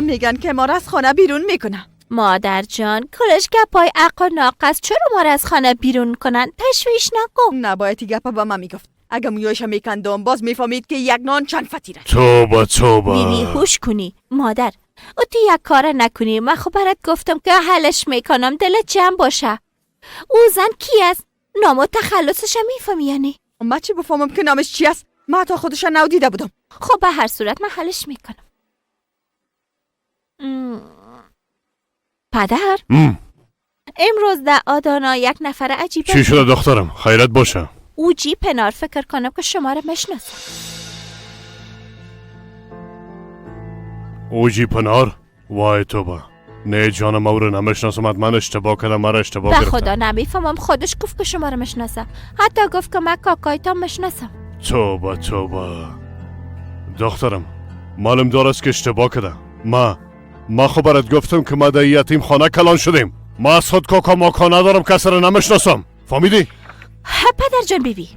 میگن که ما را از خانه بیرون میکنه. مادر جان کلش گپای عق و ناقص، چرا ما را از خانه بیرون کنن؟ تشویش نکن. نباید گپ با من میگفت. اگه مویایش میکندم باز میفهمید که یک نان چند فتیره. توبه توبه. بیبی هوش کنی مادر، او تو یک کار نکنی. من خب برات گفتم که حلش میکنم، دلت جمع باشه. او زن کی است؟ نام و تخلصش میفهمی یعنی؟ من چی بفهمم که نامش چی است؟ من تا خودش نو دیده بودم. خب به هر صورت من حلش میکنم. پدر امروز در آدانا یک نفر عجیب. چی شده دخترم؟ خیرت باشه. او جی پنار فکر کنم که شما را مشناسم. او جی پنار؟ وای توبه، نه جانم او رو نمیشناسم، حتما اشتباه کردم، مرا اشتباه گرفتم. به خدا نمیفهمم، خودش گفت که شما رو مشناسم، حتی گفت که من کاکایتان مشناسم. توبه توبه دخترم، معلوم دار است که اشتباه کردم. ما خب برات گفتم که ما در یتیم خانه کلان شدیم. ما از خود کاکا ماکا ندارم، کسی رو نمیشناسم، فهمیدی؟ پدر جان بیبی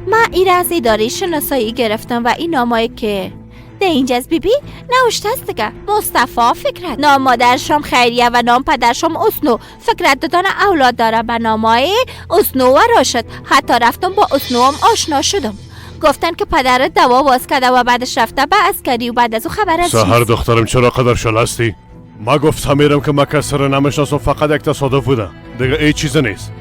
من این از اداره شناسایی گرفتم و این نامایی که ده اینجاست بیبی نوشته است دیگه. مصطفی فکرت، نام مادرشم خیریه و نام پدرشم اسنو. فکرت دادن اولاد داره به نامای اسنو و راشد. حتی رفتم با اسنو هم آشنا شدم. گفتن که پدرت دوا باز کرده و بعدش رفته به عسکری و بعد از او خبر از سحر دخترم چرا قدر شل هستی؟ ما گفتم میرم که ما کسی رو نمیشناسم، فقط یک تصادف بوده دیگه، ای چیز نیست.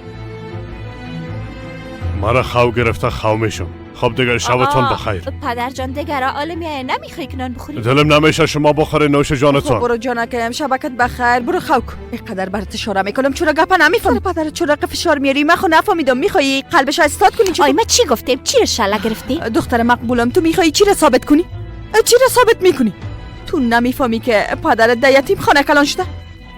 مرا خو گرفته، خو میشم. خب دیگه شبتون بخیر. پدر جان دیگه را عالمیه نمیخوای که نان بخوری؟ دلم نمیشه شما بخوری، نوش جانتون. خب برو جانکم، شبکت بخیر، برو خو کن. اینقدر برات اشاره میکنم چرا گپ نمیفهمی؟ پدر چرا فشار میاری؟ من خو نفهمیدم. میخوای قلبش استاد کنی؟ آی ما چی گفتیم؟ چی رو شله گرفتی؟ دختر مقبولم، تو میخوای چی رو ثابت کنی؟ چی رو ثابت میکنی؟ تو نمیفهمی که پدرت در یتیم خانه کلان شده؟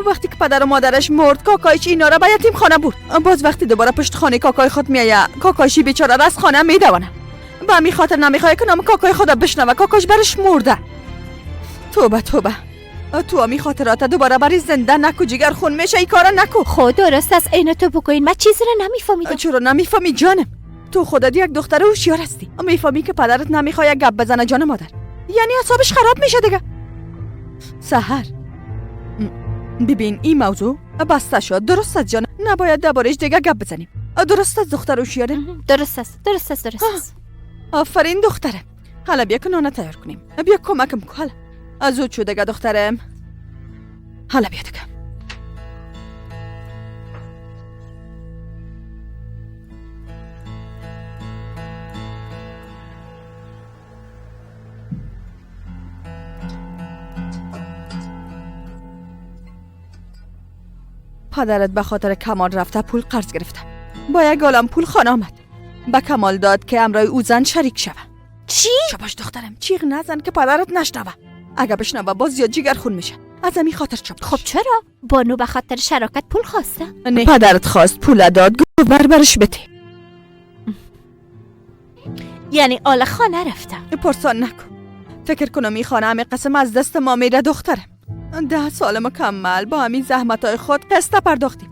وقتی که پدر و مادرش مرد، کاکایش اینا را به یتیم خانه برد. باز وقتی دوباره پشت خانه کاکای خود میآید، کاکایشی بیچاره را از خانه میدوانه. به همین خاطر نمیخواد که نام کاکای خود بشنوه، کاکاش برش مرده. توبه توبه، تو همی خاطرات دوباره بری زنده نکو، جگر خون میشه، ای کارا نکو. خود درست است، اینو تو بگوین من چیزی رو نمیفهمیدم. چرا نمیفهمی جانم؟ تو خودت یک دختر هوشیار هستی، میفهمی که پدرت نمیخواد گپ بزنه جان مادر، یعنی اعصابش خراب میشه دیگه. سحر ببین این موضوع بسته شد، درست است جان، نباید دربارش دیگه گپ بزنیم. درست است دختر هوشیاره؟ درست است درست است درست است. آفرین دخترم. حالا بیا که نانه تیار کنیم، بیا کمکم کن. حالا زود شو دیگه دخترم، حالا بیا دیگه. پدرت به خاطر کمال رفته پول قرض گرفته، با یک عالم پول خانه آمد، به کمال داد که امرای او زن شریک شوه. چی؟ شباش دخترم، چیغ نزن که پدرت نشنوه. اگه بشنوه باز زیاد جگر خون میشه. از همین خاطر چپ. خب چرا؟ بانو به خاطر شراکت پول خواسته؟ نه پدرت خواست پول داد، گفت بربرش بده. یعنی آل خانه رفته. پرسان نکن، فکر کنم این خانه همه قسم از دست ما میره دخترم. 10 سال مکمل با همین زحمت های خود قسطه پرداختیم.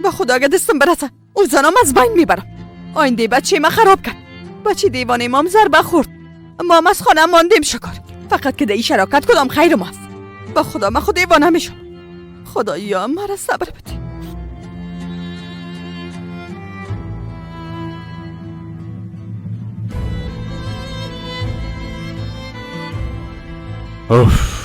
به خدا اگه دستم برسه او زنم از بین میبرم. آینده بچه ما خراب کرد، بچه دیوانه مام ضربه خورد، ما از خانه ماندیم شکار. فقط که در این شراکت کدام خیر ماست. به خدا من خود دیوانه میشم. خدایا مرا صبر بده. اوف،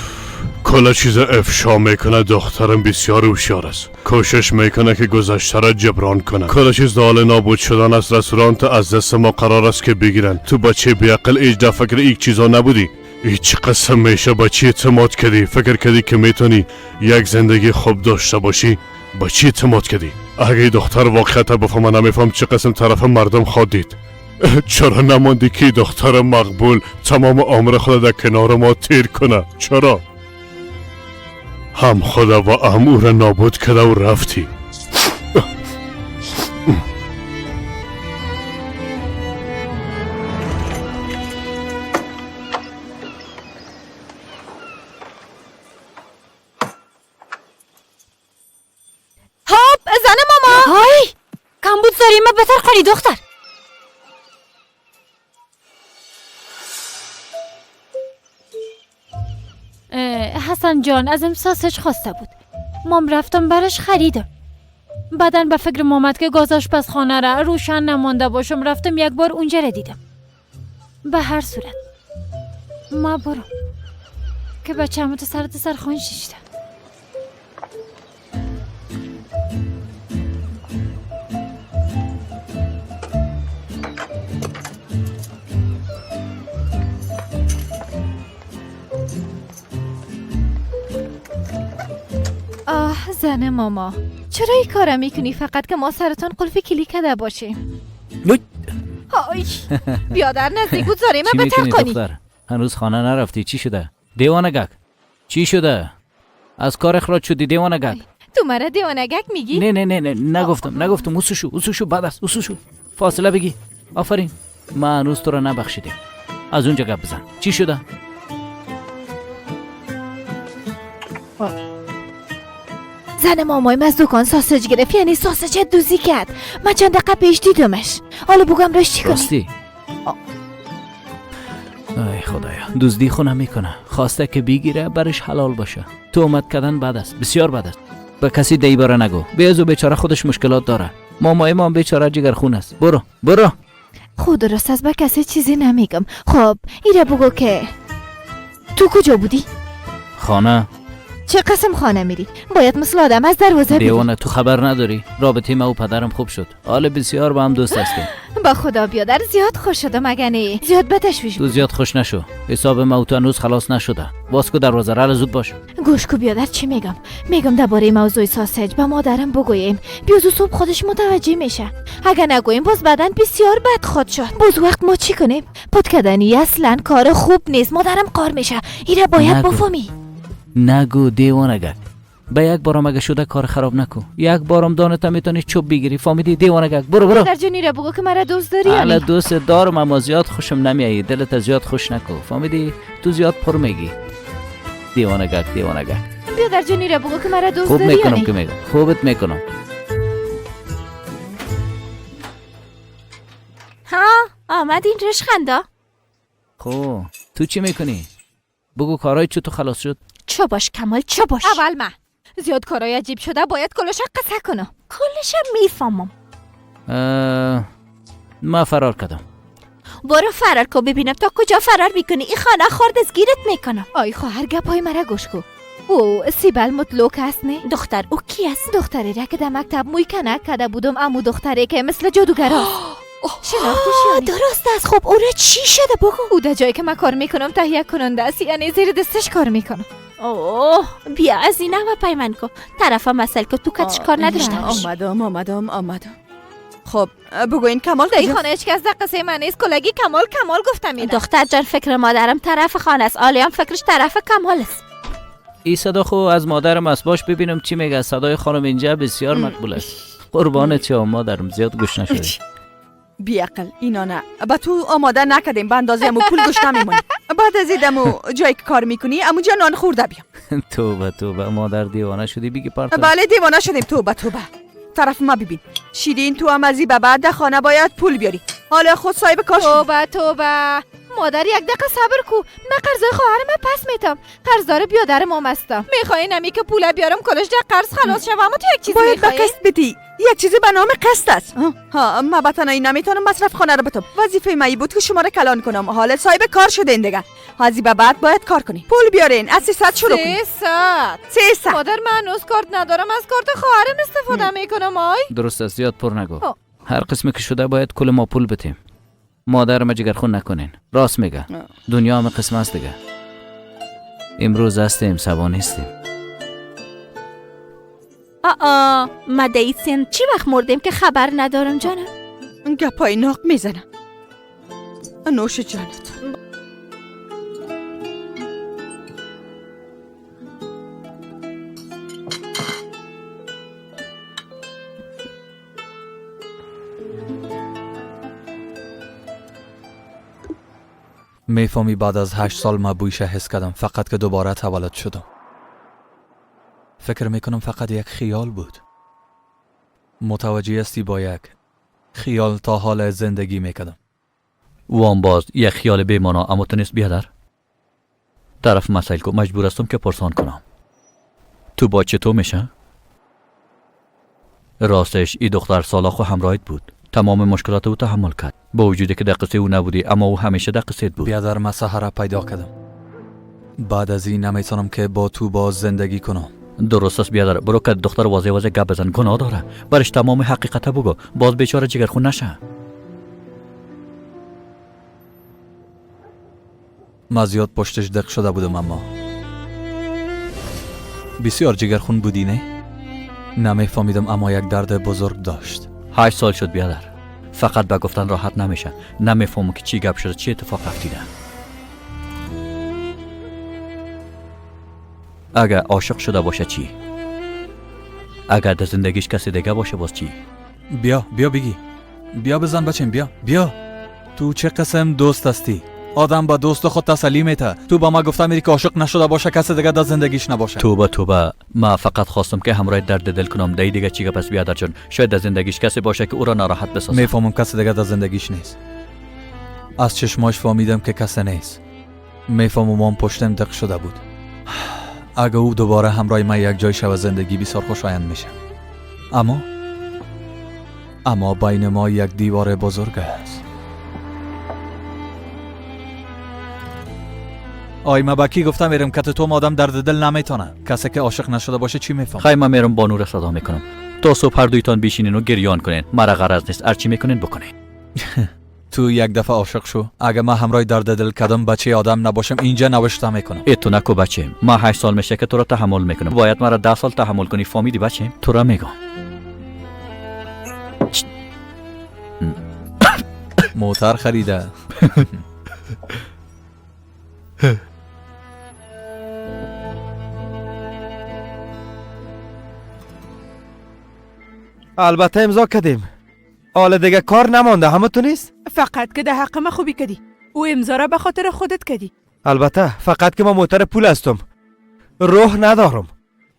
کلا چیز افشا میکنه. دخترم بسیار هوشیار است، کوشش میکنه که گذشته را جبران کنه. کلا چیز دال نابود شدن از رستوران از دست ما قرار است که بگیرن. تو بچه بیعقل هیچ در فکر یک چیزا نبودی. هیچ قسم میشه با چی اعتماد کردی؟ فکر کردی که میتونی یک زندگی خوب داشته باشی؟ با چی اعتماد کردی؟ اگه دختر واقعیت بفهمه نمیفهم چه قسم طرف مردم خواد دید. چرا نماندی که دختر مقبول تمام عمر خود در کنار ما تیر کنه؟ چرا؟ هم خدا و هم او را نابود کرده و رفتی. هاپ زن ماما، های کم بود زاری ما بتر کنی دختر. حسن جان ازم ساسج خواسته بود. مام رفتم برش خریدم. بعدن به فکر آمد که گاز آشپزخانه را روشن نمانده باشم، رفتم یک بار اونجا را دیدم. به هر صورت ما برم که بچه‌م تو سر سرخوان شیشته. آه زن ماما، چرا این کارا میکنی؟ فقط که ما سرتان قلف کلی کده باشیم. آی بیادر نزدیک بود زاره من بتر کنی. هنوز خانه نرفتی، چی شده؟ دیوانگک چی شده؟ از کار اخراج شدی دیوانگک. تو مرا دیوانگک میگی؟ نه نه نه نه نگفتم نگفتم. اوسو بعد است، اوسو فاصله بگی. آفرین، من هنوز تو را نبخشیدم. از اونجا گپ بزن، چی شده؟ زن مامایم از دکان ساسج گرفت، یعنی ساسج دوزی کرد. من چند دقیقه پیش دیدمش. حالا بگم راش چی کنی؟ راستی ای خدایا، دزدی خونه میکنه، خواسته که بگیره برش حلال باشه. تهمت کردن بد است، بسیار بد است. به کسی دیباره نگو، بیازو بیچاره خودش مشکلات داره. مامای ما بیچاره جگرخون است. برو برو. خود درست است، به کسی چیزی نمیگم. خب ایره بگو که تو کجا بودی؟ خانه. چه قسم خانه میری؟ باید مثل آدم از دروازه بری. دیوانه تو خبر نداری؟ رابطه ما و پدرم خوب شد، حال بسیار با هم دوست هستیم. با خدا بیادر زیاد خوش شدم، اگه نه زیاد به تشویش. تو زیاد خوش نشو، حساب ما و تو هنوز خلاص نشده. باز کو دروازه را، زود باش. گوش کو بیادر چی میگم؟ میگم درباره موضوع ساسج به مادرم بگوییم، بیازو صبح خودش متوجه میشه. اگه نگوییم باز بعدن بسیار بد خود شد. باز وقت ما چی کنیم؟ پت کردنی اصلا کار خوب نیست، مادرم کار میشه. ایره باید بفهمی. نگو دیوانگک، به یک بارم اگه شده کار خراب نکو. یک بارم دانت میتونی چوب بگیری، فهمیدی دیوانگک؟ برو برو. در جونی را بگو که مرا دوست داری. حالا دوست دارم اما زیاد خوشم نمیایی، دلت زیاد خوش نکو، فهمیدی؟ تو زیاد پر میگی. دیوانگک دیوانگک. بیا در جونی را بگو که مرا دوست خوب داری. میکنم که میگم، خوبت میکنم. ها آمد این رشخندا. خب تو چی میکنی؟ بگو کارای چطور خلاص شد؟ چه باش کمال، چه باش. اول من زیاد کارای عجیب شده، باید کلش قصه کنم. کلش میفهمم. من فرار کردم. برو فرار کو ببینم تا کجا فرار میکنی. این خانه خورد از گیرت میکنم. آی خواهر گپای مرا گوش کو. او سیبل مطلوک است نه؟ دختر او کی است؟ دختری را که در مکتب موی کنک کرده بودم، امو دختری که مثل جادوگر است. شناختیش یعنی؟ درست است. خب او را چی شده بگو؟ او در جایی که من کار میکنم تهیه کننده است، یعنی زیر دستش کار میکنم. اوه بیا از اینه و پیمن کو طرفم مسئله که تو کتش کار نداشته باش. آمدم. خب بگو این کمال در خانه هیچ کس در قصه من نیست. کلگی کمال کمال گفتم اینه. دختر جان فکر مادرم طرف خانه است، عالیام فکرش طرف کمال است. این صدا خو از مادرم است، باش ببینم چی میگه. صدای خانم اینجا بسیار مقبول است. قربانت شم مادرم، زیاد گوش نشدی. بیعقل اینا نه با تو آماده نکردیم، به اندازه امو پول گوش نمیمونی. بعد از ایدمو جایی که کار میکنی امو جا نان خورده بیا. توبه توبه مادر دیوانه شدی بگی پارت. بله دیوانه شدیم، توبه توبه. طرف ما ببین شیرین، تو هم از به بعد خانه باید پول بیاری. حالا خود صاحب کار شدی. توبه توبه مادر، یک دقیقه صبر کو. من قرضای خواهر من پس میتم، قرضدار بیادر ما هستم. میخوای نمی که پول بیارم کلش در قرض خلاص شوم؟ اما تو یک چیزی باید به میخوای؟ قسط بدی، یک چیزی به نام قسط است. ها ما به تنهایی نمیتونم مصرف خانه رو بدم. وظیفه من بود که شما رو کلان کنم. حالا صاحب کار شده دیگه، از به بعد باید کار کنی. پول بیارین از 300 شروع کنی. 300 مادر من هنوز کارت ندارم، از کارت خواهرم استفاده میکنم. آی درست است، زیاد پر نگو. هر قسمی که شده باید کل ما پول بدیم. مادر ما جگرخون نکنین، راست میگه. دنیا هم قسم است دیگه. امروز هستیم سبا نیستیم. آ ما دیسین چی وقت مردیم که خبر ندارم جانم؟ گپای ناق میزنم. نوش جانت. میفهمی بعد از 8 سال ما بویشه حس کردم، فقط که دوباره تولد شدم. فکر میکنم فقط یک خیال بود. متوجه هستی با یک خیال تا حال زندگی میکردم. وام باز یک خیال بیمانا، اما تو نیست بیادر. طرف مسائل کو مجبور هستم که پرسان کنم. تو با چطور میشه؟ راستش ای دختر سالا خو همراهت بود. تمام مشکلات او تحمل کرد. با وجودی که در قصه او نبودی، اما او همیشه در قصه بود. بیادر من سحر پیدا کردم. بعد از این نمیتونم که با تو باز زندگی کنم. درست است بیادر، برو که دختر واضح واضح گپ بزن، گناه داره. برش تمام حقیقت بگو، باز بیچاره جگرخون نشه. من زیاد پشتش دق شده بودم، اما بسیار جگرخون بودی نه؟ نمیفهمیدم، اما یک درد بزرگ داشت. 8 سال شد بیادر، فقط به گفتن راحت نمیشه. نمیفهمم که چی گپ شده، چی اتفاق افتیده. اگر عاشق شده باشه چی؟ اگر در زندگیش کسی دیگه باشه باز چی؟ بیا بیا بگی، بیا بزن بچیم، بیا بیا. تو چه قسم دوست هستی؟ آدم با دوست خود تسلی میته. تو با ما گفته میری که عاشق نشده باشه، کسی دیگه در زندگیش نباشه. توبه توبه، ما فقط خواستم که همراه درد دل کنم. دی دیگه چی پس بیادر جان، شاید در زندگیش کسی باشه که او را ناراحت بسازه. میفهمم کسی دیگه در زندگیش نیست. از چشماش فهمیدم که کسی نیست. میفهمم من پشتم دق شده بود. اگه او دوباره همراه من یک جای شود، زندگی بسیار خوشایند میشه. اما بین ما یک دیوار بزرگ است. آی ما با کی گفتم میرم که تو آدم درد دل نمیتونه. کسی که عاشق نشده باشه چی میفهمه؟ خیلی من میرم بانو را صدا میکنم. تا صبح هر دویتان بشینین و گریان کنین. مرا غرض نیست، هر چی میکنین بکنین. تو یک دفعه عاشق شو. اگه من همراه درد دل کدم بچه آدم نباشم اینجا نوشته میکنم. ای تو نکو بچه، ما 8 سال میشه که تو را تحمل میکنم. باید مرا 10 سال تحمل کنی، فهمیدی بچه؟ تو را میگم. موتر خریده. البته امضا کردیم. حالا دیگه کار نمانده، همه تو نیست؟ فقط که در حق ما خوبی کردی. او امضا را به خاطر خودت کردی. البته فقط که ما موتر پول هستم، روح ندارم.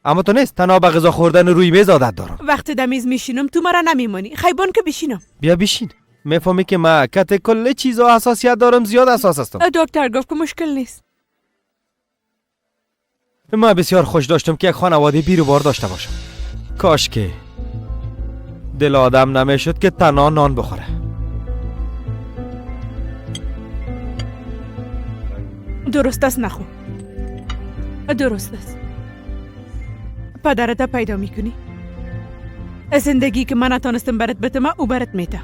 اما تو نیست، تنها به غذا خوردن روی میز عادت دارم. وقتی در میز میشینم تو مرا نمیمانی. خیبان که بشینم. بیا بشین. میفهمی که ما کت کل چیزا حساسیت دارم، زیاد حساس هستم. دکتر گفت که مشکل نیست. ما بسیار خوش داشتم که یک خانواده بیروبار داشته باشم. کاش که دل آدم نمیشد که تنها نان بخوره. درست است نخو، درست است. پدرت پیدا میکنی. زندگی که من نتانستم برات بتم او برات میته.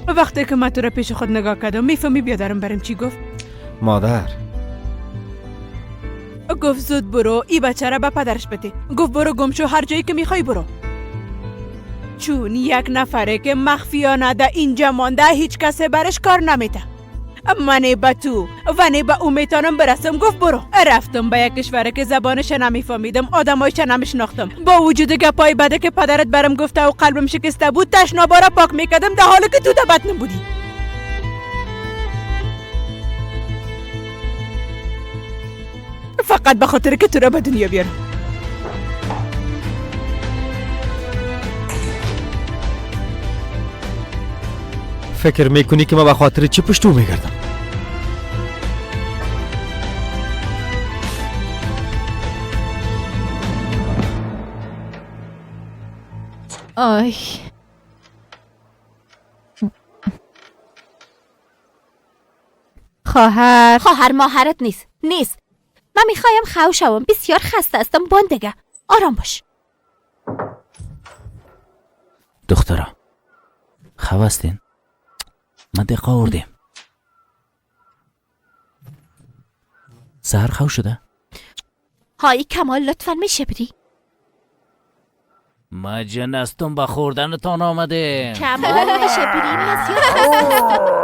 وقتی که من تو را پیش خود نگاه کردم میفهمی بیادرم برم چی گفت؟ مادر گفت زود برو ای بچه را به پدرش بده. گفت برو گم شو، هر جایی که میخوای برو. چون یک نفره که مخفیانه در اینجا مانده هیچ کس برش کار نمیده. من به تو و نه به او میتونم برسم. گفت برو. رفتم به یک کشور که زبانش نمیفهمیدم، آدمایش نمیشناختم. با وجود گپای بده که پدرت برم گفته و قلبم شکسته بود، تشنابارا پاک میکردم در حالی که تو در بطنم بودی. فقط به خاطر که تو را به دنیا بیارم. فکر میکنی که من به خاطر چی پشت تو میگردم؟ آی خواهر، خواهر ماهرت نیست، نیست. من میخوایم خو شوم، بسیار خسته هستم. باندگه آرام باش. دخترا خو هستین؟ من دقیقه آوردیم. سهر خو شده؟ های کمال لطفا میشه بری؟ ما جن هستم، به خوردنتان آمده. کمال میشه بری؟ من زیاد خسته هستم.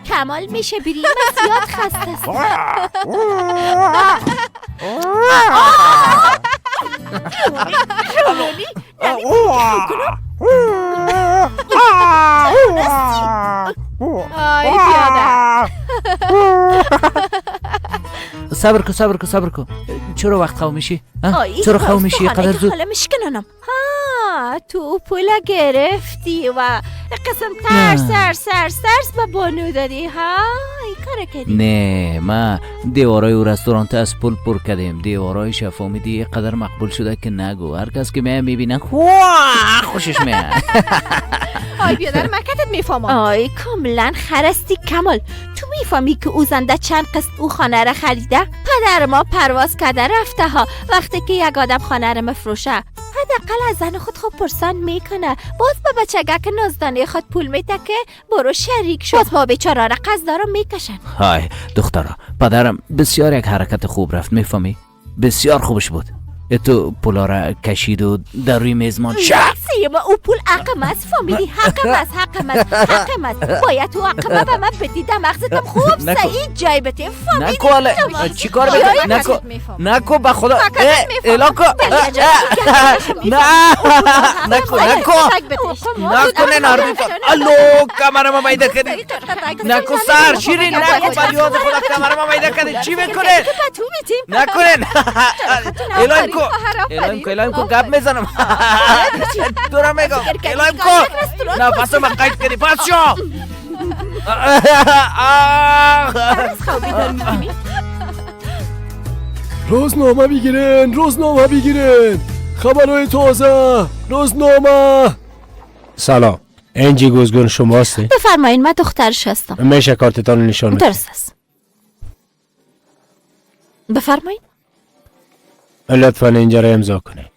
کمال میشه بری؟ من زیاد خسته هستم. رونی نمیتونی کنم. آی بیادر صبر کن صبر کن صبر کن. چرا وقت خو میشی؟ چرا خو میشی قدر زود؟ حالا میشکننم. ها تو پول گرفتی و قسم ترس ترس ترس ترس به بانو دادی ها؟ این کار کردی؟ نه، ما دیوارای او رستوران از پول پر کردیم. دیوارای شفامیدی قدر مقبول شده که نگو، هر کس که می میبینه خوشش میاد. آی بیادر مکتت میفهمم. آی کاملا خرستی کمال. تو میفهمی که او زنده چند قسط او خانه را خریده؟ پدر ما پرواز کرده رفته ها. وقتی که یک آدم خانه را مفروشه حداقل از زن خود خوب پرسان میکنه، باز به بچگک نازدانه خود پول میده که برو شریک شو. باز ما بیچاره را قصدارا میکشن. های دخترا، پدرم بسیار یک حرکت خوب رفت، میفهمی؟ بسیار خوبش بود. تو پولا را کشید و در روی میزمان شد. ما او پول حقم است، فهمیدی؟ حقم است، حقم است، حقم است. باید تو حقم به من بدی. دماغتم خوب سعید جای بده، فهمیدی؟ نکو چیکار بده؟ نکو نکو به خدا الا کو. نه نکو نکو نکو نه ناردی. الو کمر ما میده کردی. نکو سر شیرین نکو بلیاز خدا کمر ما میده کردی. چی میکنه؟ نکنن. الایم کو الایم کو الایم کو گپ میزنم. تو را میگم الایم کو نفسم قید کردی. پس شو. روزنامه بگیرین، روزنامه بگیرین، خبرهای تازه، روزنامه. سلام، انجی گوزگون شما هستی؟ بفرمایین، من دخترش هستم. میشه کارتتان نشان بدید؟ درست است. بفرمایین. لطفا اینجا را امضا کنید.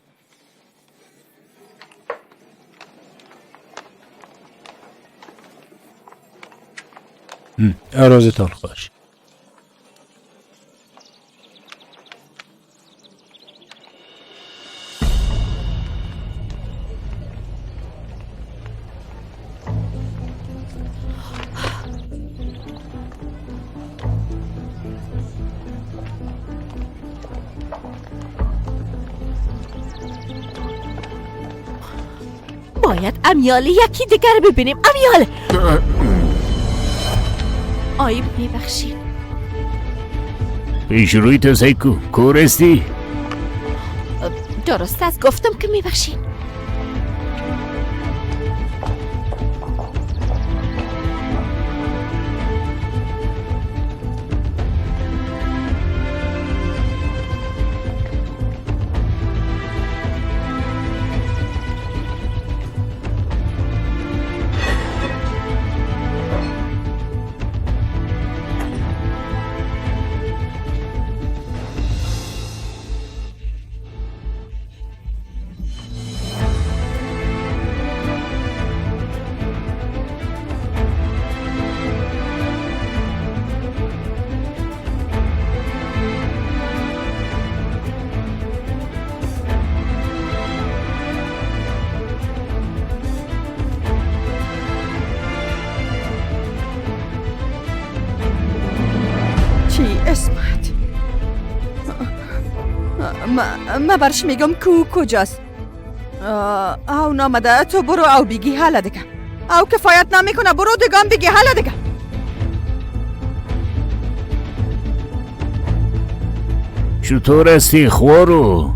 روزتان خوش. باید امیال یکی دیگر ببینیم. امیال آی میبخشین. پیش روی تو سیکو کورستی؟ درست است، گفتم که میبخشین. اسمت ما برش میگم کو کجاست. او نامده، تو برو او بگی حالا دیگه. او کفایت نمیکنه، برو دیگه بگی حالا دیگه. چطور هستی خوارو؟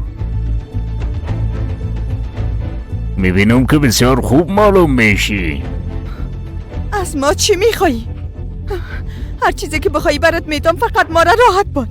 میبینم که بسیار خوب معلوم میشی. از ما چی میخوایی؟ هر چیزی که بخوایی برات میدم، فقط ما را راحت بان.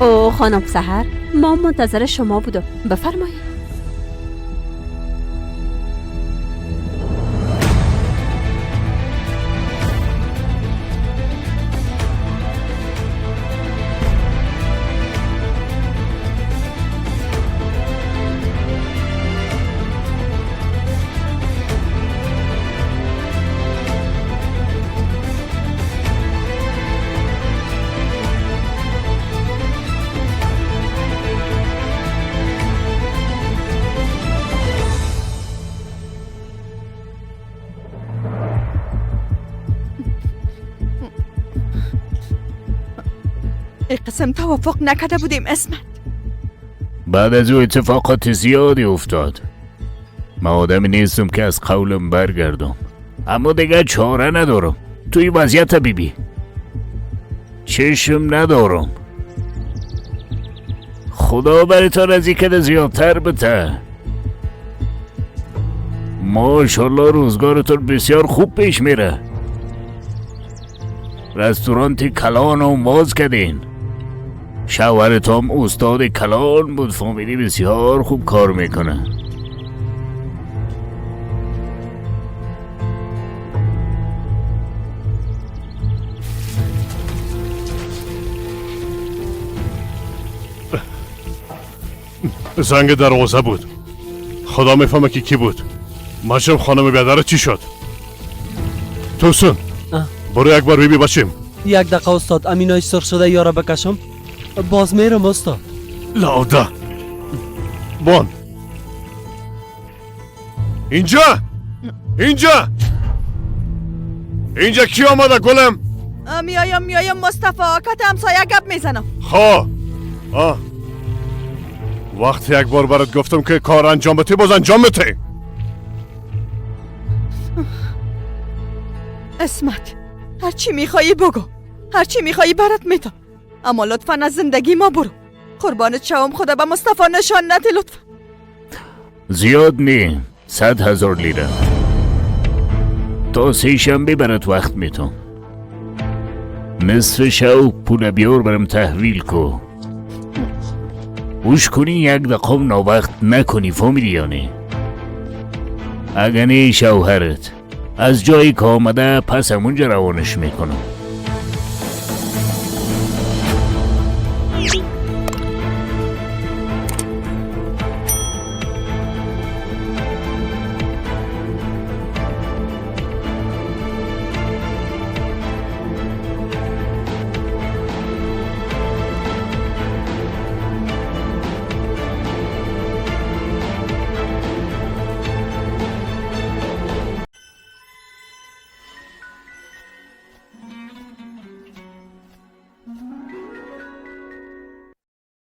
او خانم سحر، ما منتظر شما بودم. بفرمایید. این قسم توافق نکرده بودیم اسمت. بعد از او اتفاقات زیادی افتاد. من آدمی نیستم که از قولم برگردم، اما دیگه چاره ندارم. توی وضعیت بیبی چشم ندارم. خدا برای تا از که زیادتر بته. ماشاءالله روزگارتون بسیار خوب پیش میره. رستورانت کلان هم باز کردین. شوهرتام استاد کلان بود، فامیلی بسیار خوب کار میکنه. زنگ دروازه بود. خدا میفهمه که کی بود. ماشم خانم بیادر چی شد؟ توسون برو یک بار بیبی بچیم. یک دقیقه استاد، امینای سرخ شده یارا بکشم باز میرم استاد. لاودا بان اینجا اینجا اینجا کی آمده گلم؟ میایم مصطفی، کت همسایه گپ میزنم. خب وقتی یک بار برات گفتم که کار انجام بده باز انجام بده. اسمت هرچی میخوایی بگو، هرچی میخوایی برات میتم، اما لطفا از زندگی ما برو. قربانت شوم، خدا به مصطفی نشان نده لطفا. زیاد نی، 100,000 لیره. تا 3 شنبه برات وقت میتم. نصف شو پول بیار برم تحویل کو. گوش کنی یک دقیقه ناوقت نکنی، فهمیدی یا نه؟ اگه نه شوهرت از جایی که آمده پس همونجا روانش میکنم.